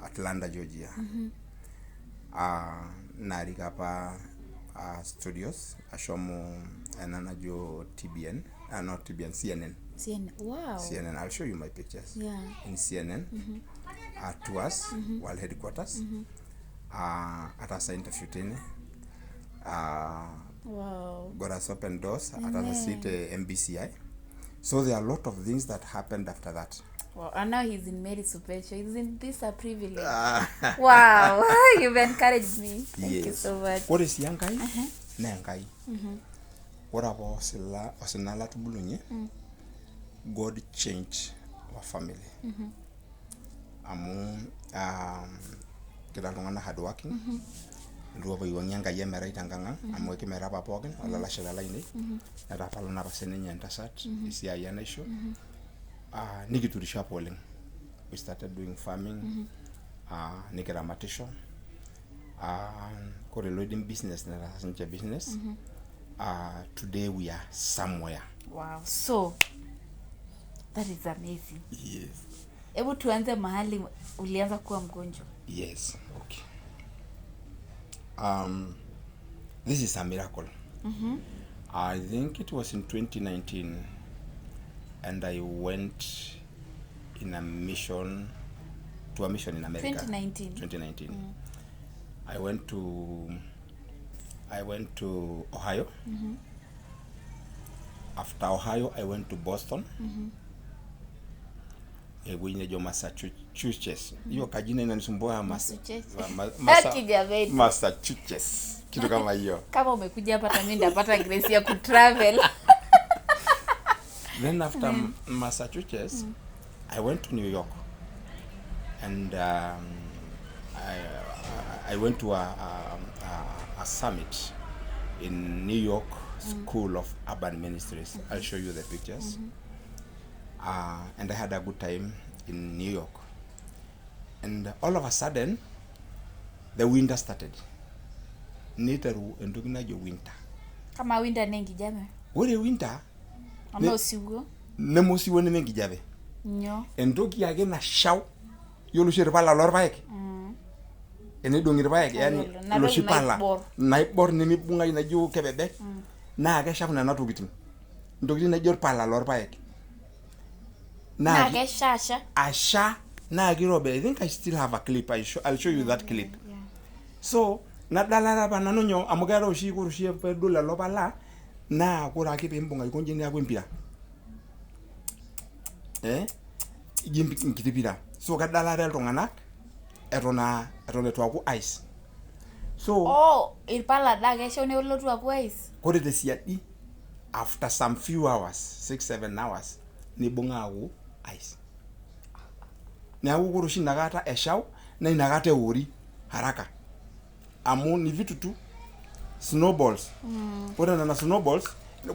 Atlanta, Georgia. Naarik apa studios ashomo ena najo TBN, not TBN, CNN. CNN. Wow. CNN. I'll show you my pictures. In CNN, tours, world headquarters. Ataasa interview teine. Wow. God has opened doors. Ataasa sii te MBCI. So there are a lot of things that happened after that. Wow. And now he's in Mary Supershow. Isn't this a privilege? Wow. You've encouraged me. Thank you so much. Ore sii Enkai naa Enkai. Ore apa osina latubulunye, God changed our family. Amu kira iltung'anak hardworking. Eitu apa eiwuang'ie Enkai emerai tenkang ang amu ekimera apa pookin olalashera lainei netapala apa sininye entasat esiai enaisho. Nikiturisho apa oleng. We started doing farming, nikiramatisho. Kore loidim business netaasa sinche business. Today we are somewhere. Wow. So that is amazing. Yes. Hebu tuanze mahali ulianza kuwa mgonjwa. Yes. Okay. This is a miracle. I think it was in 2019, and I went in a mission to a mission in America. 2019. 2019. I went to Ohio. After Ohio, I went to Boston. Ewueji nejo Massachusetts. Hiyo kajina inanisumbua. Massachusetts. Kijameni. Massachusetts. Kitu kama hiyo. Kama umekuja hapa hata mimi ndapata grace ya kutravel. Then after Massachusetts, I went to New York, and I went to a summit in New York School of Urban Ministries. I'll show you the pictures. And I had a good time in New York. And all of a sudden, the winter started. Niteru entoki najo winter. Kamaa winter naa enkijape? Ore winter Anaa osiwuo? Neme osiwuo neme enkijape. Nyoo? Entoki ake nashau, yiolo oshi irpala lorpaek enidong'i irpaek yani Kayiolo. Ina iloshi toki pala naibor. Naibor nemibung'ayu naijo kebebek naa keshau nena tokitin, intokitin naijo irpala lorpaek. Naa kesha asha? Asha naa kirobi. I think I still have a clip. I'll show you that clip. So nadalare apa nanu nyoo amu keetae oshi, ore oshi peedol lelo pala naa ore ake piimbung aiko inji neeku empira, eh, ijo enkiti pira. So kedalare iltung'anak eton aa eton eitu aaku ice. So Oh, irpala daa kesha nelotu aaku ice? Ore tesiadi after some few hours, 6 7 hours, nibung'a aaku ice. Neeku ore oshi inakata eshau naa inakata eori haraka amu ni vitu tu snowballs. Ore nena snowballs,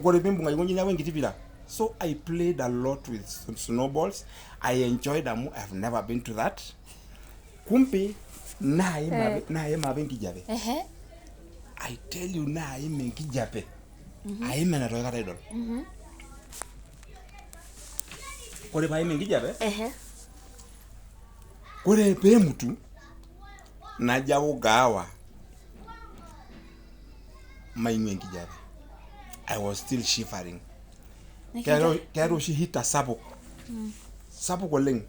ore piimbung aiko inji neeku enkiti pira. So I played a lot with snowballs. I enjoyed amu I have never been to that. Kumbe naim apa, naim apa enkijape. I tell you, naim enkijape aim eneitu aikata idol. Ore paim enkijape, ore peemutu najo au gaawa maing'ua enkijape. I was still shivering. Keetae oshi heater sapuk sapuk oleng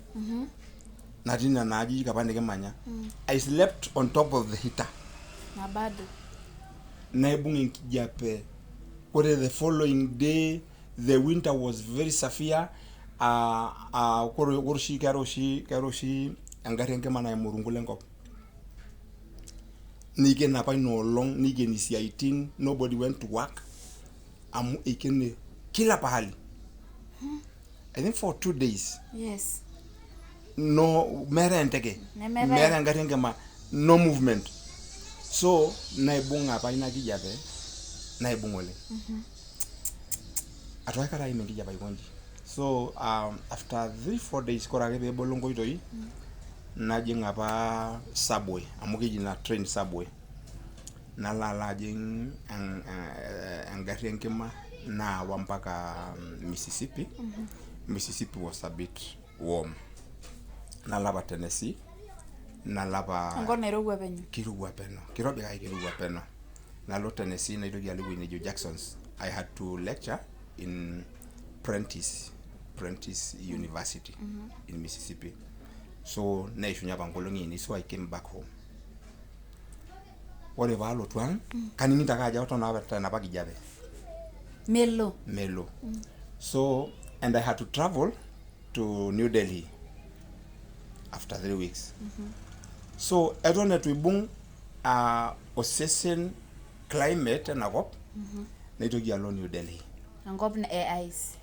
natii nena ajijik apa nikimanya. I slept on top of the heater. Na bado? Naibung enkijape. Ore the following day, the winter was very severe. Ore oshi keetae oshi engarri enkima naimu orungu lenkop, niken apa ina olong, nikeni isiaitin. Nobody went to work amu eikene kila pahali, I think for 2 days. No, meetae enteke. Nemeetae. Meetae engarri enkima, no movement. So naibung apa ina kijape, naibung oleng. Atu aikata aim enkijape aikonji. So after 3 4 days, kore ake peebolo nkoitoi najing apa subway, amu keji ina train subway, nalo alo ajing engarri enkima naawa mpaka Mississippi. Mississippi was a bit warm. Nalo apa Tennessee, nalo apa Enkop nairowua penyo. Kirowua peno, kirobi kake kirowua peno. Nalo Tennessee, naitoki alo ewueji nejo Jacksons. I had to lecture in Prentice University in Mississippi. So neishunye apa nkolong'i ainei, so I came back home. Ore paalotu ang, kaning'ito ake ajo aton apa tenapa kijape. Melo. Melo. So and I had to travel to New Delhi after 3 weeks. So eton eitu ibung osesen climate enakop, naitoki alo New Delhi. Enkop e ice.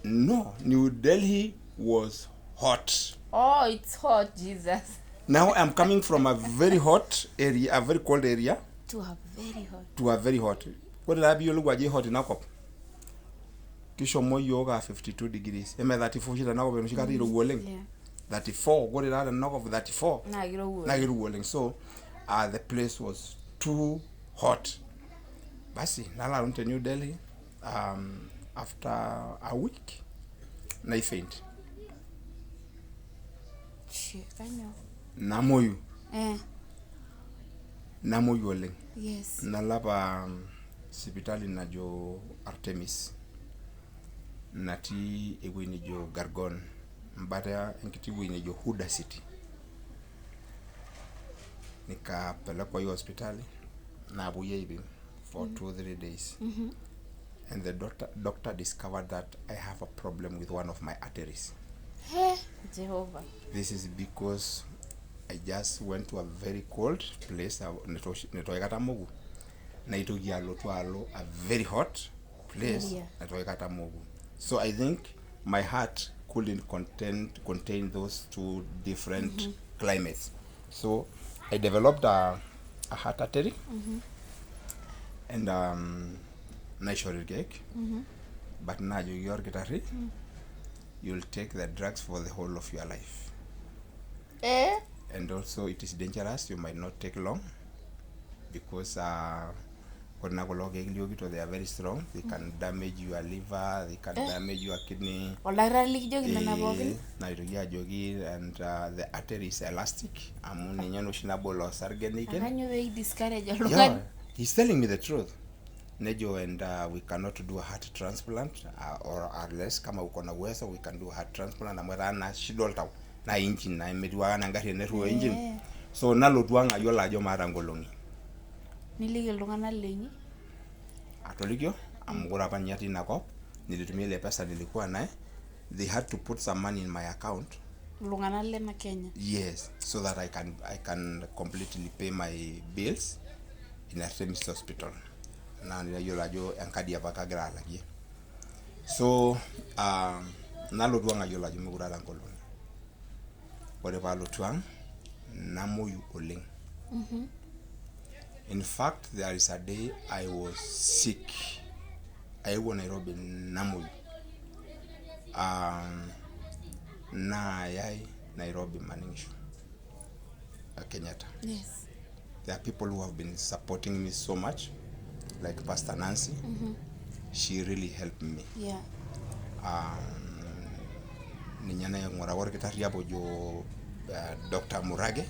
No, New Delhi was hot. Oh, it's hot, Jesus. Now I'm coming from a very hot area, a very cold area, To a very hot. To a very hot. Ore taa piiyiolou ajo hot inakop, kishomo yiok a 52 degrees, eme 34 oshi tenakop enoshi kata irowua oleng. 34, ore taa tenakop 34 naa kirowua. Naa kirowua oleng. So the place was too hot. Basi nalo aton te New Delhi. After a week naifaint. Shit, kanyo? Namoyu. Namoyu oleng. Nalo apa sipitali najo Artemis natii ewueji nejo Gurgaon, embata enkiti wueji nejo Huda City. Nikapelekwa hiyo hospitali, napuoi aipim for 2 3 days, and the doctor discovered that I have a problem with one of my arteries. He, Jehovah. This is because I just went to a very cold place neitu aikata amoku, naitoki alotu alo a very hot place neitu aikata amoku. So I think my heart couldn't contain those two different climates. So I developed a heart artery and naishori irkeek, but naajoki orkitarri, "You'll take the drugs for the whole of your life." Eh? And also it is dangerous, you might not take long because Ore naa kulo keek liokito, they are very strong, they can damage your liver, they can damage your kidney. Oldakitari likijoki nena pookin? Naitoki ajoki, and the artery is elastic, amu ninye naa oshi nabol osarge neiken. Kanyoo pee discourage Yeah, oltung'ani? He's telling me the truth. Nejo, and we cannot do a heart transplant, or unless kama uko na uwezo, we can do a heart transplant, amu etaa naa shida oltau naa engine naa metiu ake anaa engarri enerruo engine. So nalotu ang ayiolo ajo maata nkolong'i. Niliki iltung'anak lenyi? Atolikio, amu ore apa ninye atii inakop nilitumia ile pesa nilikuwa naye. They had to put some money in my account. Iltung'anak lena Kenya? Yes, so that I can completely pay my bills in Artemis Hospital. Naa nayiolo ajo enkadi apa kagira alakie. So nalotu ang ayiolo ajo mekure aata nkolong'i. Ore paalotu ang namoyu oleng. In fact, there is a day I was sick. Aewuo Nairobi namoyu. Naayai Nairobi maning'isho. Kenyatta. There are people who have been supporting me so much, like Pastor Nancy. She really helped me. Ninye naing'uraka olkitarri apa ojo Dr. Murage.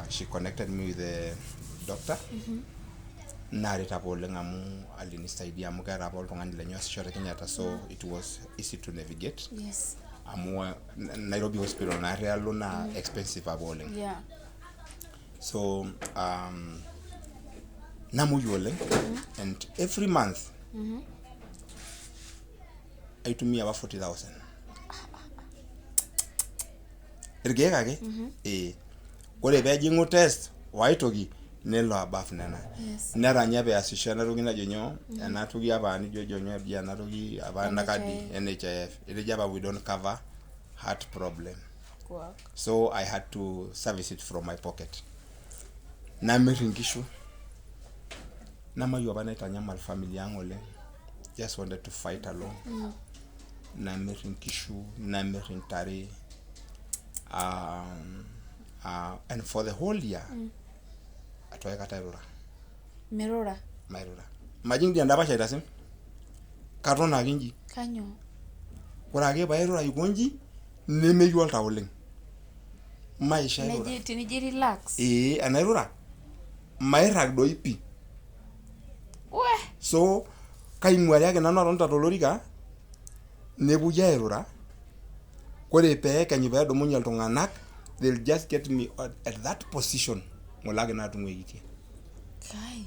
She connected me with the doctor. Naaret apa oleng amu alinisaidia, amu keeta apa oltung'ani lenye oasisho te Kenyatta, so it was easy to navigate. Amu Nairobi Hospital naarri alo naa expensive apa oleng. So namoyu oleng, and every month aitumia apa 40,000 irkeek ake. Ee, ore peejing'u test waitoki nelo above nena. Netanya peasisho ena toki najo nyoo, ena toki apa nijojo nyoo eji ena toki apa, ena kadi NHIF. Etejo apa we don't cover heart problem. So I had to service it from my pocket. Namir inkishu. Namayieu apa naitanyamal familia ang oleng, just wanted to fight alone. Namir inkishu, namir intare, and for the whole year atu aikata airura. Mirura? Mairura, majing dii endapash aitasim, katon ake inji. Kanyoo? Ore ake pairura aikonji nemeyieu oltau oleng, maisha airura. Tenijo relax? Ee, enairura mairag doi pii. We. So kaing'uari ake nanu atonita tolorika, nepuoi airura. Ore peekenyu peedumunye iltung'anak, they'll just get me at that position ng'ole ake naatung'uikitie. Kai.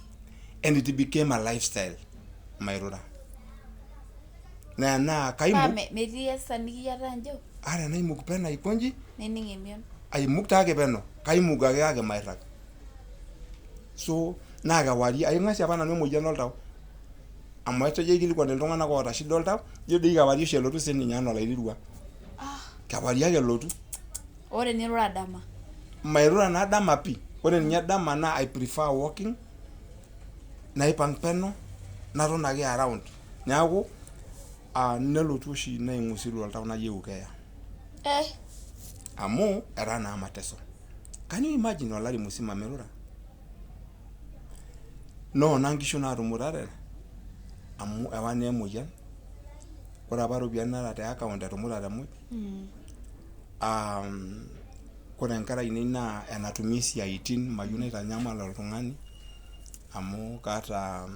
And it became a lifestyle, mairura. Naa Paa kaimuk. Metii esa nikiyiataa njo? Ata enaimuk peno aikonji. Nining emion? Aimuk taake peno, kaimuk ake kake mairag. So naa kewarie aing'asie apa nanu emoyian oltau, amu atejo aikilikuan iltung'anak oota shida oltau, ijo doi kewarie oshi elotu sininye anaa olairirua. Kewarie ake elotu. Ore nirura dama? Mairura naa dama pii. Ore ninye dama naa I prefer walking, naipang peno, naton ake around. Neeku nelotu oshi naing'usiru oltau, nayieu keeya. Eh. Amu etaa naa mateso. Can you imagine olari musima mirura? Noona nkishu naatumutate amu ewa naa emoyian. Ore apa iropiyiani naata te account etumutate muj. Ore inkera ainei naa enatumie isiaitin, mayieu naitanyamal oltung'ani amu kaata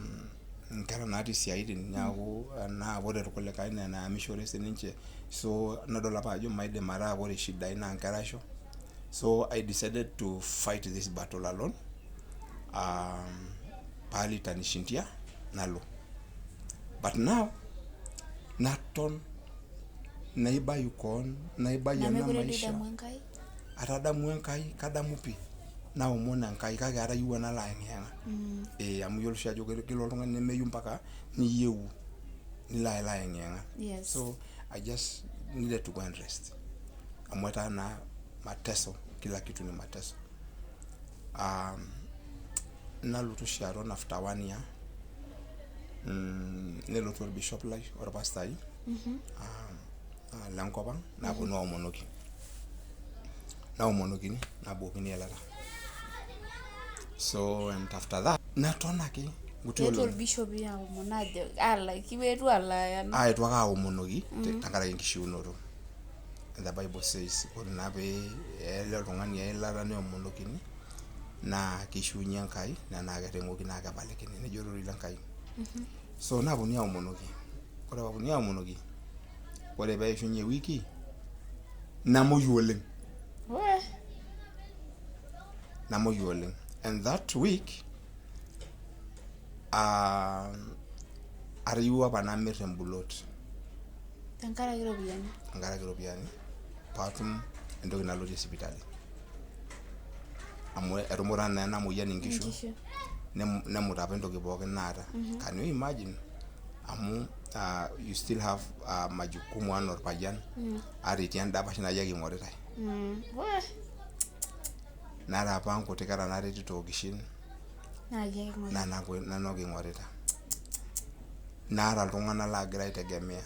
inkera natii isiaitin, neeku naa ore irkulikae naa enaamishore sininche, so nadol apa ajo maidim ataa ore shidai naa inkera aisho. So I decided to fight this battle alone. Pahali itanishindia nalo. But now naton naibayu koon, naibayu ena Namekure doi maisha. idamu Enkai? Atadamu Enkai, kadamu pii. Naomon Enkai kake atayieu enalo ayeng'iyeng'a. Ee, amu iyiolo oshi ajo kelo oltung'ani nemeyieu mpaka niyieu nilo alo ayeng'iyeng'a. So I just needed to go and rest. Amu etaa naa mateso, kila kitu ni mateso. Nalotu oshi aton after one year, nelotu orbishop lai, orpastai lenkop ang, naponu aomonoki. Naomonokini, nabukokini eilata. So and after that, Naton ake nkuti Eetuo olong'i. Orbishopi aomon ajo kiwetu alaaya. Aetu ake aomonoki tenkaraki enkishiunoto. And the bible says ore naa pee ele oltung'ani eilata neomonokini naa keishiunye Enkai naa enaa kerring'oki naa kepalikini. Nejo ororei le Nkai. So naaponunui aomonoki. Ore pee eponunui aomonoki, ore peishunye ewiki namuoyu oleng. Namuoyu oleng. And that week atayiewua apa namir emplot. Tenkaraki iropiyiani? Tenkaraki iropiyiani paatum entoki nalotie sipitali. Amu etumuta naa ena moyian inkishu nemut apa entoki pookin naata. Can you imagine? Amu you still have majukumu anaa orpayian ata etii endapash naa iyie ake eing'oritae. Naata apa nkuti kera naretito okishin naa nanu ake eing'orita. Naata iltung'anak laagira aitegemea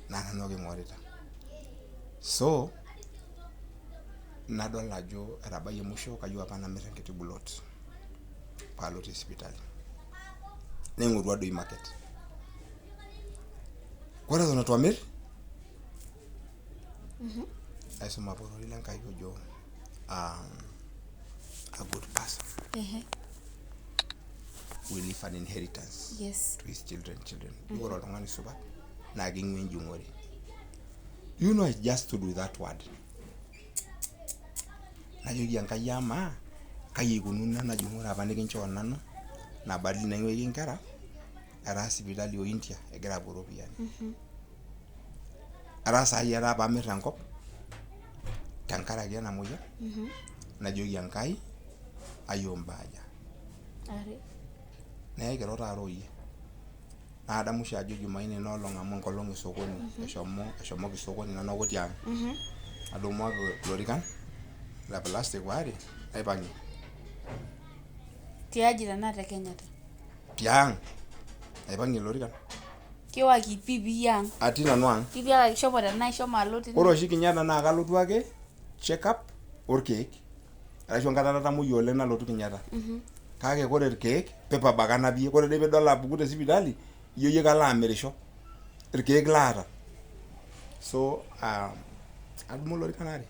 naa nanu ake eing'orita. So nadol ajo etabayie musho kayieu apa namir enkiti plot paalotie sipitali. Naing'orua doi market. Ore eton eitu amir aisuma apa ororei le Nkai ojo a good person will leave an inheritance to his children children. Ore oltung'ani supat naa king'ua enjung'ore. You know I just stood with that word. Najoki Enkai amaa kai eikununo ena jung'ore apa nikinchoo nanu nabadili naing'uiki inkera etaa sipitali o India egira apuo iropiyiani. Etaa saai etaa paamir enkop tenkaraki ena moyian najoki Enkai ayieu imbaa aja. Naa ekiro taata oyie. Naadamu oshi ajo Jumanne ina olong amu enkolong e sokoni eshomoki sokoni nanu ake otii ang. Nadumu ake ilorikan le plastic waare naipang'ie. Tiaji tenaa te Kenyatta? Tiang. Naipang'ie ilorikan. Kiwaki pii ang. Atii nanu ang. Kitiakaki shomo tenaa ishomo alo tine. Ore oshi Kenyatta naa kalotu ake check up orkeek. Arashu enkata natamoyia oleng nalotu Kenyatta. Kake ore irkeek paperback anapie. Ore doi piidol apuku te sipitali ijo iyie kalo amirisho. Irkeek laata. So adumu ilorikan aare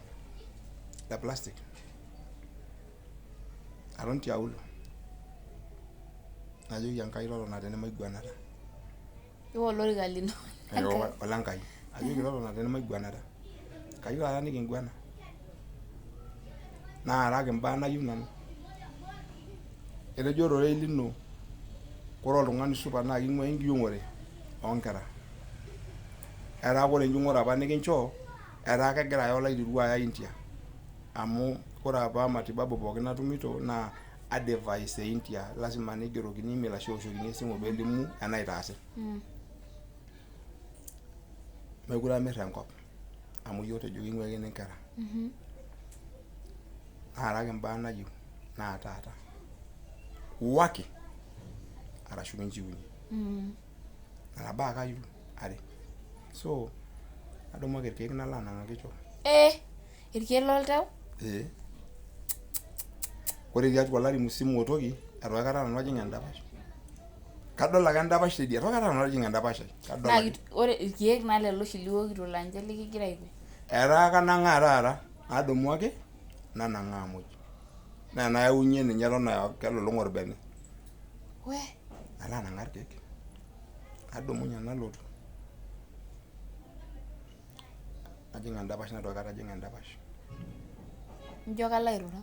le plastic aton tiaulo. Najoki Enkai totona tene maiguanata. Iwa olorika lino. Ole Nkai. Ajoki totona tene maiguanata. Kayieu taata nikinguana. Naaraki imbaa nayieu nanu. Etejo ororei lino ore oltung'ani supat naa king'ua enjung'ore oonkera. Etaa ore enjung'ore apa nikinchoo etaa kegira aya olaiteru aya India. Amu ore apa matibabu pookin natumito naa advice e India lazima neigerokini email ashu eoshokini esimu peelimu enaitaasi. Meekure amir enkop amu iyie otejo king'uikini inkera. Naaraki imbaa nayieu naa taata. Waki arashu kinchiunye. Nena baa ake ayieu are. So nadumu ake irkeek nalo anang'aki choo. Irkeek loltau? Ee. Ore tiatua olari musima otoki eitu aikata nanu ajing endapash. Kadol ake endapash teidie, eitu aikata nanu ajing endapash ai. Kadol Naa ake. ore irkeek naa lelo oshi liwokito laa ninche likigira aiko. Etaa kanang'aa taata, nadumu ake nanang'aa muj. Naa enayaunye ninye eton aa kelulung'a orbene. Nalo anang'aa irkeek. Nadumunye nalotu. Najing endapash neitu aikata ajing endapash. Nijo kalo airura?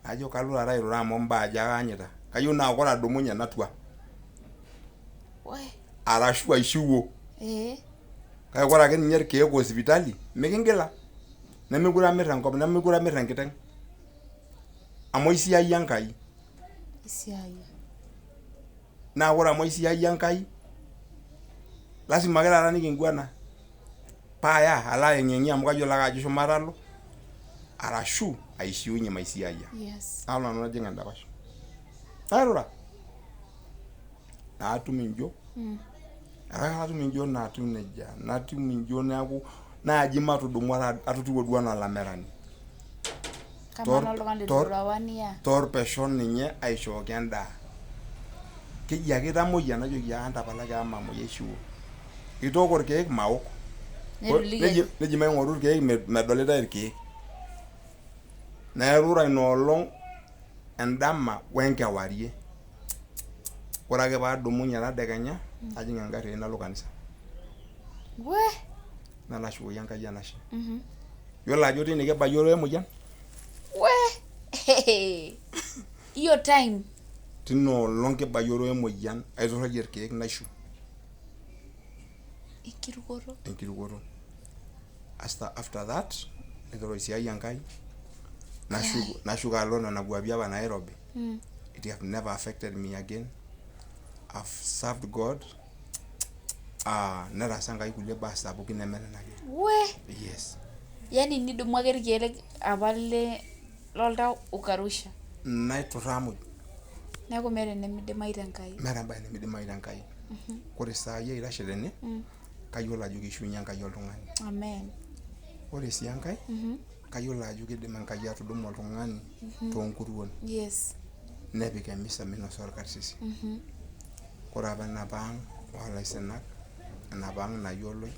Najo kalo taata airura amu imbaa aja ake aanyita. Kayieu naa ore adumunye natua. Arashu aishiwuo. Kake ore ake ninye irkeek o sipitali mikingila. Nemekure amir enkop, nemekure amir enkiteng'. Amu aisiayia Enkai. Isiayia. Naa ore amu aisiayia Enkai, lazima ake taata nikinguana. Paaya alo ayeng'iyeng'ie amu kayiolo ake ajo shumata alo arashu aishiunye maisiayia. Nalo nanu najing endapash. Nairura. Natum injo. Natum injo natiu nejia. Natum injo neeku naaji matudumu atotiwuo duo anaa olamerani. Kamaa naa oltung'ani leitu irura one year? Torpeshon ninye aishooki endaa. Keji ake itamoyia najoki aa ntapalaki amu mamuoi aishiwuo. Itooko irkeek maok. Netuliki Neji maing'oru irkeek medolitai irkeek. Nairura ina olong endama we nkewarie. Ore ake paadumunye tadekenya najing engarri ai nalo kanisa. We. Nalo ashukoki Enkai enashe. Yiolo ajo tine kibayioro wemoyian. We. Hiyo time. Tina olong kibayioro wemoyian aiturrayie irkeek naishiu. Enkirukoto. Enkirukoto. After that naiteru aisiai Enkai nashuko alo nena kuapi apa nairobi. It have never affected me again. I've served God. Netaasa Enkai kulie baa sapukin neme nena ake. We. Yes. Yani nidumu ake irkeek apa le loltau ukarusha. Naiturraa muj. Neeku meeta enemidimayu tenkai. Meeta embae nemidimayu tenkai. Ore saai aitashe tene, kayiolo ajo keishiunye Enkai oltung'ani. Amen. Ore sii enkae, kayiolo ajo kidim Enkai atudumu oltung'ani toonkuruon. Yes. Nepik emisa minosa orkarsisi. Ore apa enapa ang' oolaisinak, enapa ang' nayioloi,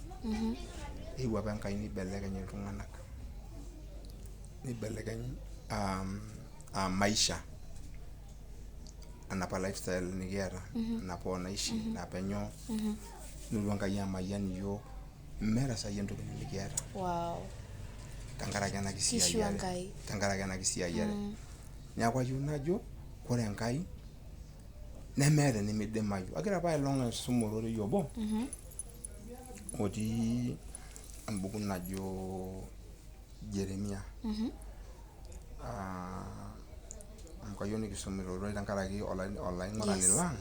eewuo apa Enkai nibelekeny iltung'anak. Nibelekeny maisha. Enapa lifestyle nikiata, enapa onaishi, enapa enyoo, nelotu Enkai amayian iyiok, meeta saai entoki nemikiata. Wow. Tenkaraki ena Kishu kisiayiare. Enkai. Tenkaraki ena kisiayiare. Neeku ayieu najo, ore Enkai nemeeta enemidimayu. Agira apa aelong aisum ororei obo otii embuku najo Jeremia. Amu kayieu nikisum ilo rorei tenkaraki olaing'urani lang,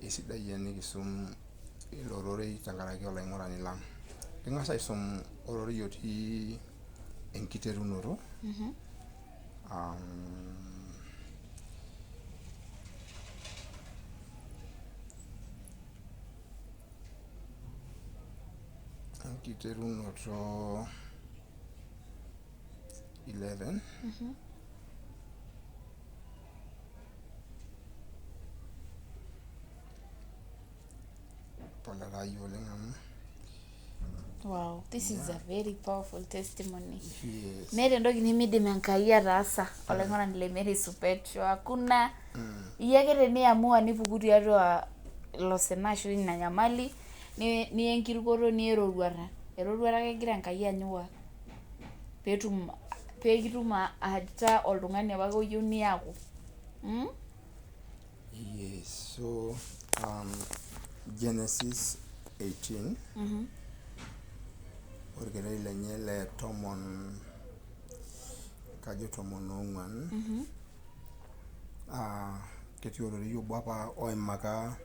isidai enikisum ilo rorei tenkaraki olaing'urani lang. King'as aisum ororei otii enkiterunoto. Enkiterunoto 11. Pole taa yie oleng amu. Wow, this is a very powerful testimony. Yes. Meeta entoki nimidim Enkai ataasa olaing'urani le Mary Perpetual. Hakuna. Iyie ake teniamua nipuku tiatua ilo sina ashu ina nyamali, niya enkirukoto niya eroruata. Eroruata ake egira Enkai aanyu peetum peekitum ataa oltung'ani apake oyieu niaku. Yes. So Genesis 18. Orkereri lenye le 14 kajo 14. Ketii ororei obo apa oimaka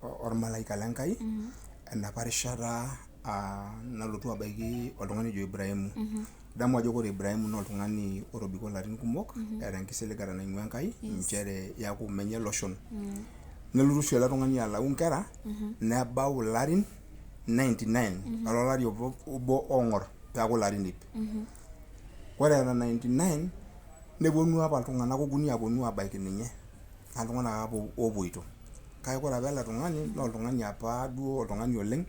ormalaika le Nkai enapa rishata nalotu abaiki oltung'ani ojo Ibrahimu. Idamu ajo ore Ibrahimu naa oltung'ani otobiko ilarin kumok, eeta enkisiligata naing'ua Enkai, nchere iaku menye iloshon. Nelotu oshi ele tung'ani alau inkera, nebau ilarin 99, olari obo ong'or peaku ilarin ip. Ore eeta 99, neponu apa iltung'anak okuni aponu abaiki ninye. Naa iltung'anak apa oopuoito. Kake ore apa ele tung'ani naa oltung'ani apa duo oltung'ani oleng,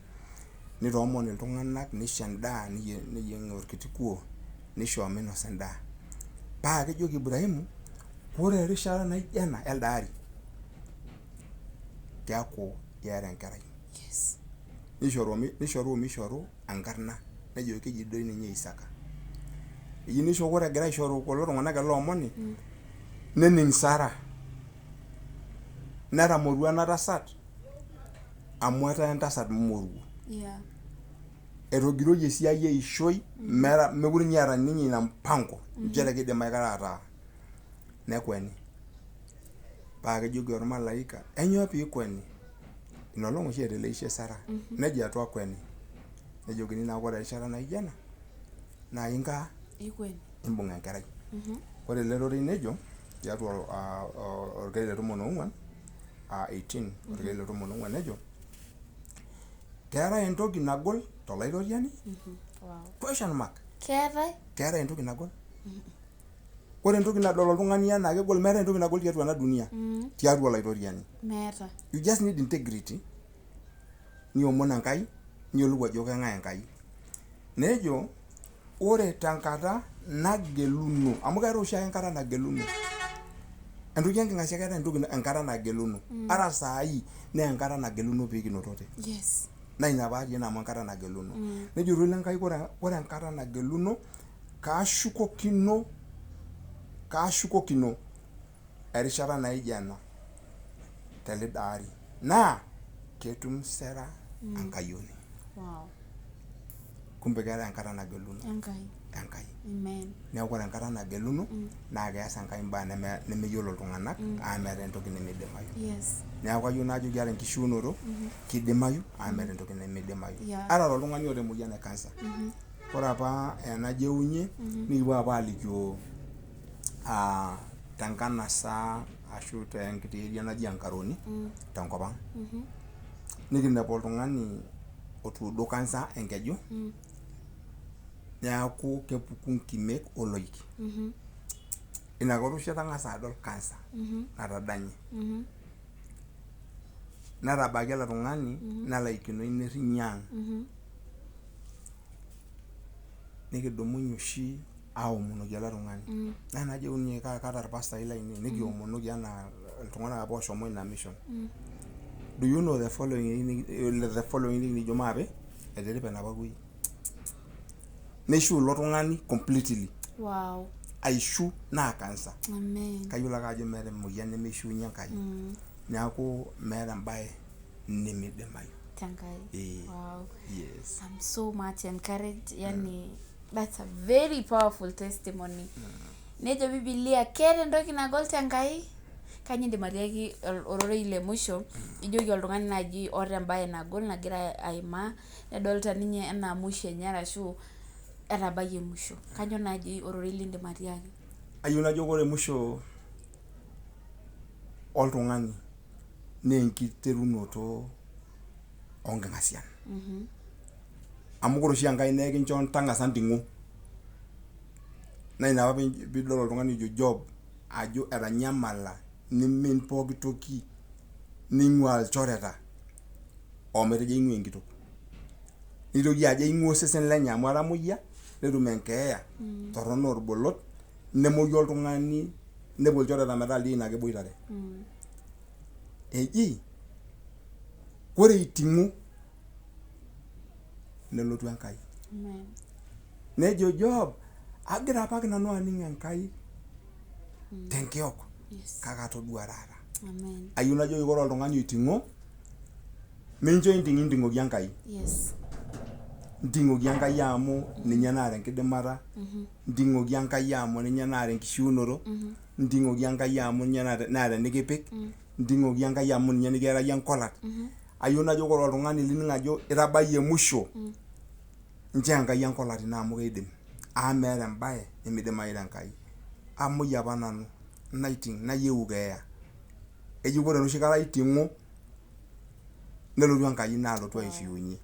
nitoomon iltung'anak, nisho endaa, neyieng orkiti kuo, nisho minosa endaa. Paa kejoki Ibrahimu, ore erishata naijo ena elde ari, keaku iyata enkerai. Yes. Nishoru omishoru enkarna, nejo keji doi ninye Isaka. Eji nisho ore egira aishoru kulo tung'anak ele omoni, nening Sara. Netamorua ena tasat, amu etaa entasat moruo. Yeah. Etogiroyie esiai eishoi, mekure ninye eeta ninye ina mpango, nchere kidim aikata ataa. Nekweni. Paa kejoki ormalaika, enyoo pee ikweni? Ina olong oshi eteleishe Sara. Nejo atua kweni. Nejokini naa ore erishata naijo ena, naa inkaa Ikweni. Imbung enkerai. Ore ele rorei nejo, tiatua orkereri le 14, 18, orkereri le 14 nejo, keetae entoki nagol tolaitoriani? Wow. Question mark. Keetae? Keetae entoki nagol? Ore entoki nadol oltung'ani enaa kegol, meetae entoki nagol tiatua ena dunia tiatua Olaitoriani. Meeta. You just need integrity, niomon Enkai, niyiolou ajo keng'ae Enkai. Nejo ore tenkata nageluno, amu keetae oshiake enkata nageluno. Entoki enking'asia, keetae entoki enkata nageluno. Ata saai naa enkata nageluno pee kinotote. Naa ina paatii ene amu enkata nageluno. Nejo ororei le Nkai ore enkata nageluno kaashukokino erishata naijo ena telido ari naa ketum Sera enkayioni. Kumbe keetae enkata nageluno Enkai. Neeku ore enkata nageluno naa keas Enkai imbaa nemeyiolo iltung'anak amu meeta entoki nemeidimayu. Neeku kayieu najoki ata enkishiunoto kidimayu amu meeta entoki nemeidimayu. Ata toltung'ani oota emoyian e cancer. Ore apa enajeunye nikipuo apa alikio tenkanasa ashu tenkiti area naji Enkaroni tenkop ang. Nikinepu oltung'ani otuudo cancer enkeju neeku kepuku nkimek oloik. Inakata oshi atang'asa adol cancer natadanye. Netabaki ele tung'ani nelaikinoi nerinyi ang'. Nikidumunye oshi aomonoki ele tung'ani. Naa enajeunye kaata irpastai lainei nikiomonoki anaa iltung'anak apa oshomo ina mission. Do you know the following week nikijo maape etiripa enapa kuoi. Neishiu ilo tung'ani completely. Aishu naa cancer. Kayiolo ake ajo meeta emoyian nemeishiunye Enkai. Neeku meeta embae nemeidimayu. Tenkai. Wow. Yes. I'm so much encouraged. Yani, that's a very powerful testimony. Nejo Biblia keeta entoki nagol tenkai. Kanyoo indim atiaki ororei le musho, ijoki oltung'ani naaji oota embae nagol nagira aimaa, nedolita ninye enaa musho enye arashu etabayie musho. Kanyoo naaji ororei lindim atiaki? Ayieu najo ore musho oltung'ani naa enkiterunoto oonking'asian. Amu ore oshi Enkai naa ekincho tang'asa nting'o. Naa ina apa piidol oltung'ani ojo Job ajo etanyamala nimin pooki toki ning'uaa ilchoreta ometejo aing'ua enkitok. Nitoki ajo aing'ua osesen lenye amu etamoyia netum enkeeya torrono orbolot nemoyu oltung'ani nepuo ilchoreta metaa ildiein ake eboitare. Eji ore eiting'o nelotu Enkai. Nejo Job agira apake nanu aning Enkai tenkiok kake atodua taata. Ayieu najoki ore oltung'ani oiting'o mincho inting inting'oki Enkai. Nting'oki Enkai amu ninye naata enkidimata, nting'oki Enkai amu ninye naata enkishiunoto, nting'oki Enkai amu ninye naata enikipik, nting'oki Enkai amu ninye nikiaraki enkolat. Ayieu najo ore oltung'ani lining ajo itabayie musho, nchoo Enkai enkolat ino amu keidim. Amu meeta embae nemidimayu tenkai. Amuoi apa nanu naiting nayieu keeya. Eji ore enoshi kata iting'o nelotu Enkai naa alotu aishiunye.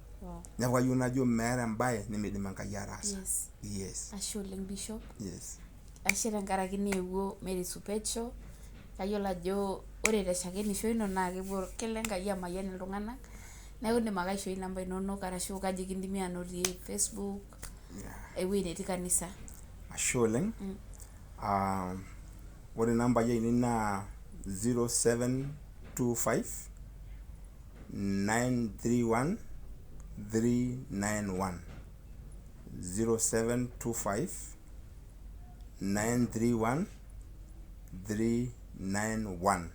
Neeku kayieu najo meeta embae nemeidim Enkai ataasa. Yes. Ashe oleng Bishop. Yes. Ashe tenkaraki niewuo Mary Supecho. Kayiolo ajo ore teshakenisho ino naa kepuo kelo Enkai amayian iltung'anak. Neeku indim ake aishoi inamba inonok arashu kaji kindimi anotie Facebook, ewueji netii kanisa. Ashe oleng. Ore inambai ainei naa 0725 931 391. 0725 931 391.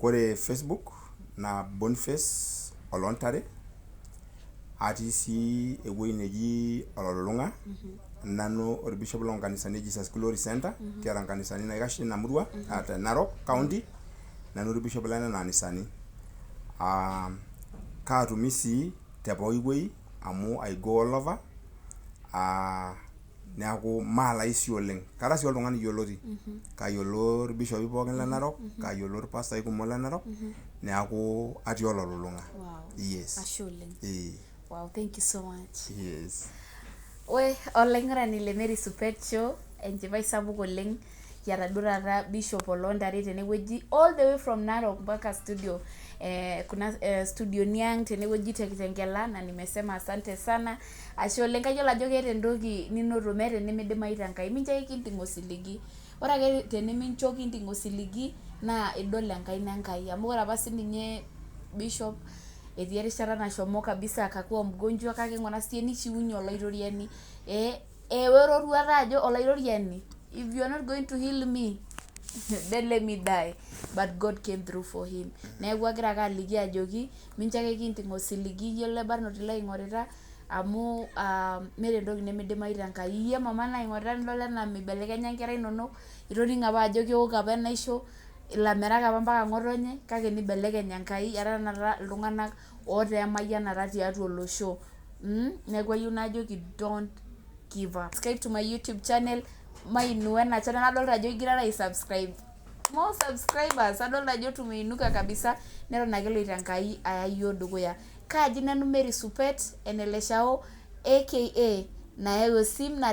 Ore Facebook naa Boniface Olontare. Atii sii ewueji neji Ololulung'a. Nanu orbishop loo nkanisani e Jesus Glory Center. Kiata nkanisani naikash tina murua te Narok County. Nanu orbishop le nena anisani. Kaatumi sii te pooki wueji amu I go all over. Neeku maalaisi oleng. Kara sii oltung'ani yioloti. Kayiolo irbishopi pookin le Narok, kayiolo irpastai kumok le Narok, neeku atii Ololulung'a. Yes. Ashe oleng. Eh. Wow, thank you so much. Yes. We olaing'urani le Mary Supecho. Enchipai sapuk oleng kiata duo taata Bishop Oloontare tenewueji all the way from Narok mpaka studio kuna studioni ang tenewueji te Kitengela na nimesema asante sana. Ashe oleng, kayiolo ajo keeta entoki ninoto, meeta enimidimayu tenkai. Mincho ake kinting osiligi. Ore ake tenimincho kinting osiligi naa idol enkaina Enkai. Amu ore apa sininye Bishop etii erishata nashomo kabisa akakuwa mgonjwa kake ing'ura siiyie nishiunye Olaitoriani. Ewa eroruata ajo Olaitoriani, if you are not going to heal me then let me die, but God came through for him. Neeku agira ake aliki ajoki mincho ake kinting osiligi iyie ele barnoti laing'orita amu meeta entoki nemidimayu tenkai. Iyie mama naing'orita nidol enaa mibelekenya nkera inonok, itoning'o apa ajo keok apa enaisho, ilamirak apa mpaka ng'otonye kake nibelekeny Enkai etaa tenakata iltung'anak otaa emayianata tiatua olosho. Neeku ayieu najoki don't give up. Subscribe to my YouTube channel, mainua ena channel adolta ajo igirara ai subscribe. More subscribers, adolta ajo tumeinuka kabisa neton ake eloito Enkai aya iyiook dukuya. Kaaji nanu Mary Supet Eneleshao aka Nayau Osim naa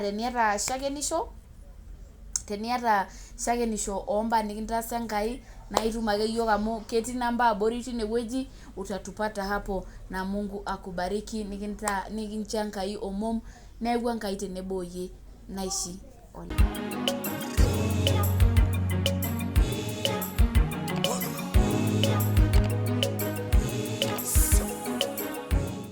teniata shakenisho oombaa nikintaasa Enkai naa itum ake iyiook amu ketii namba abori tinewueji utatupata hapo na Mungu akubariki nikincho Enkai omom neeku Enkai tenebo oyie naishi oleng.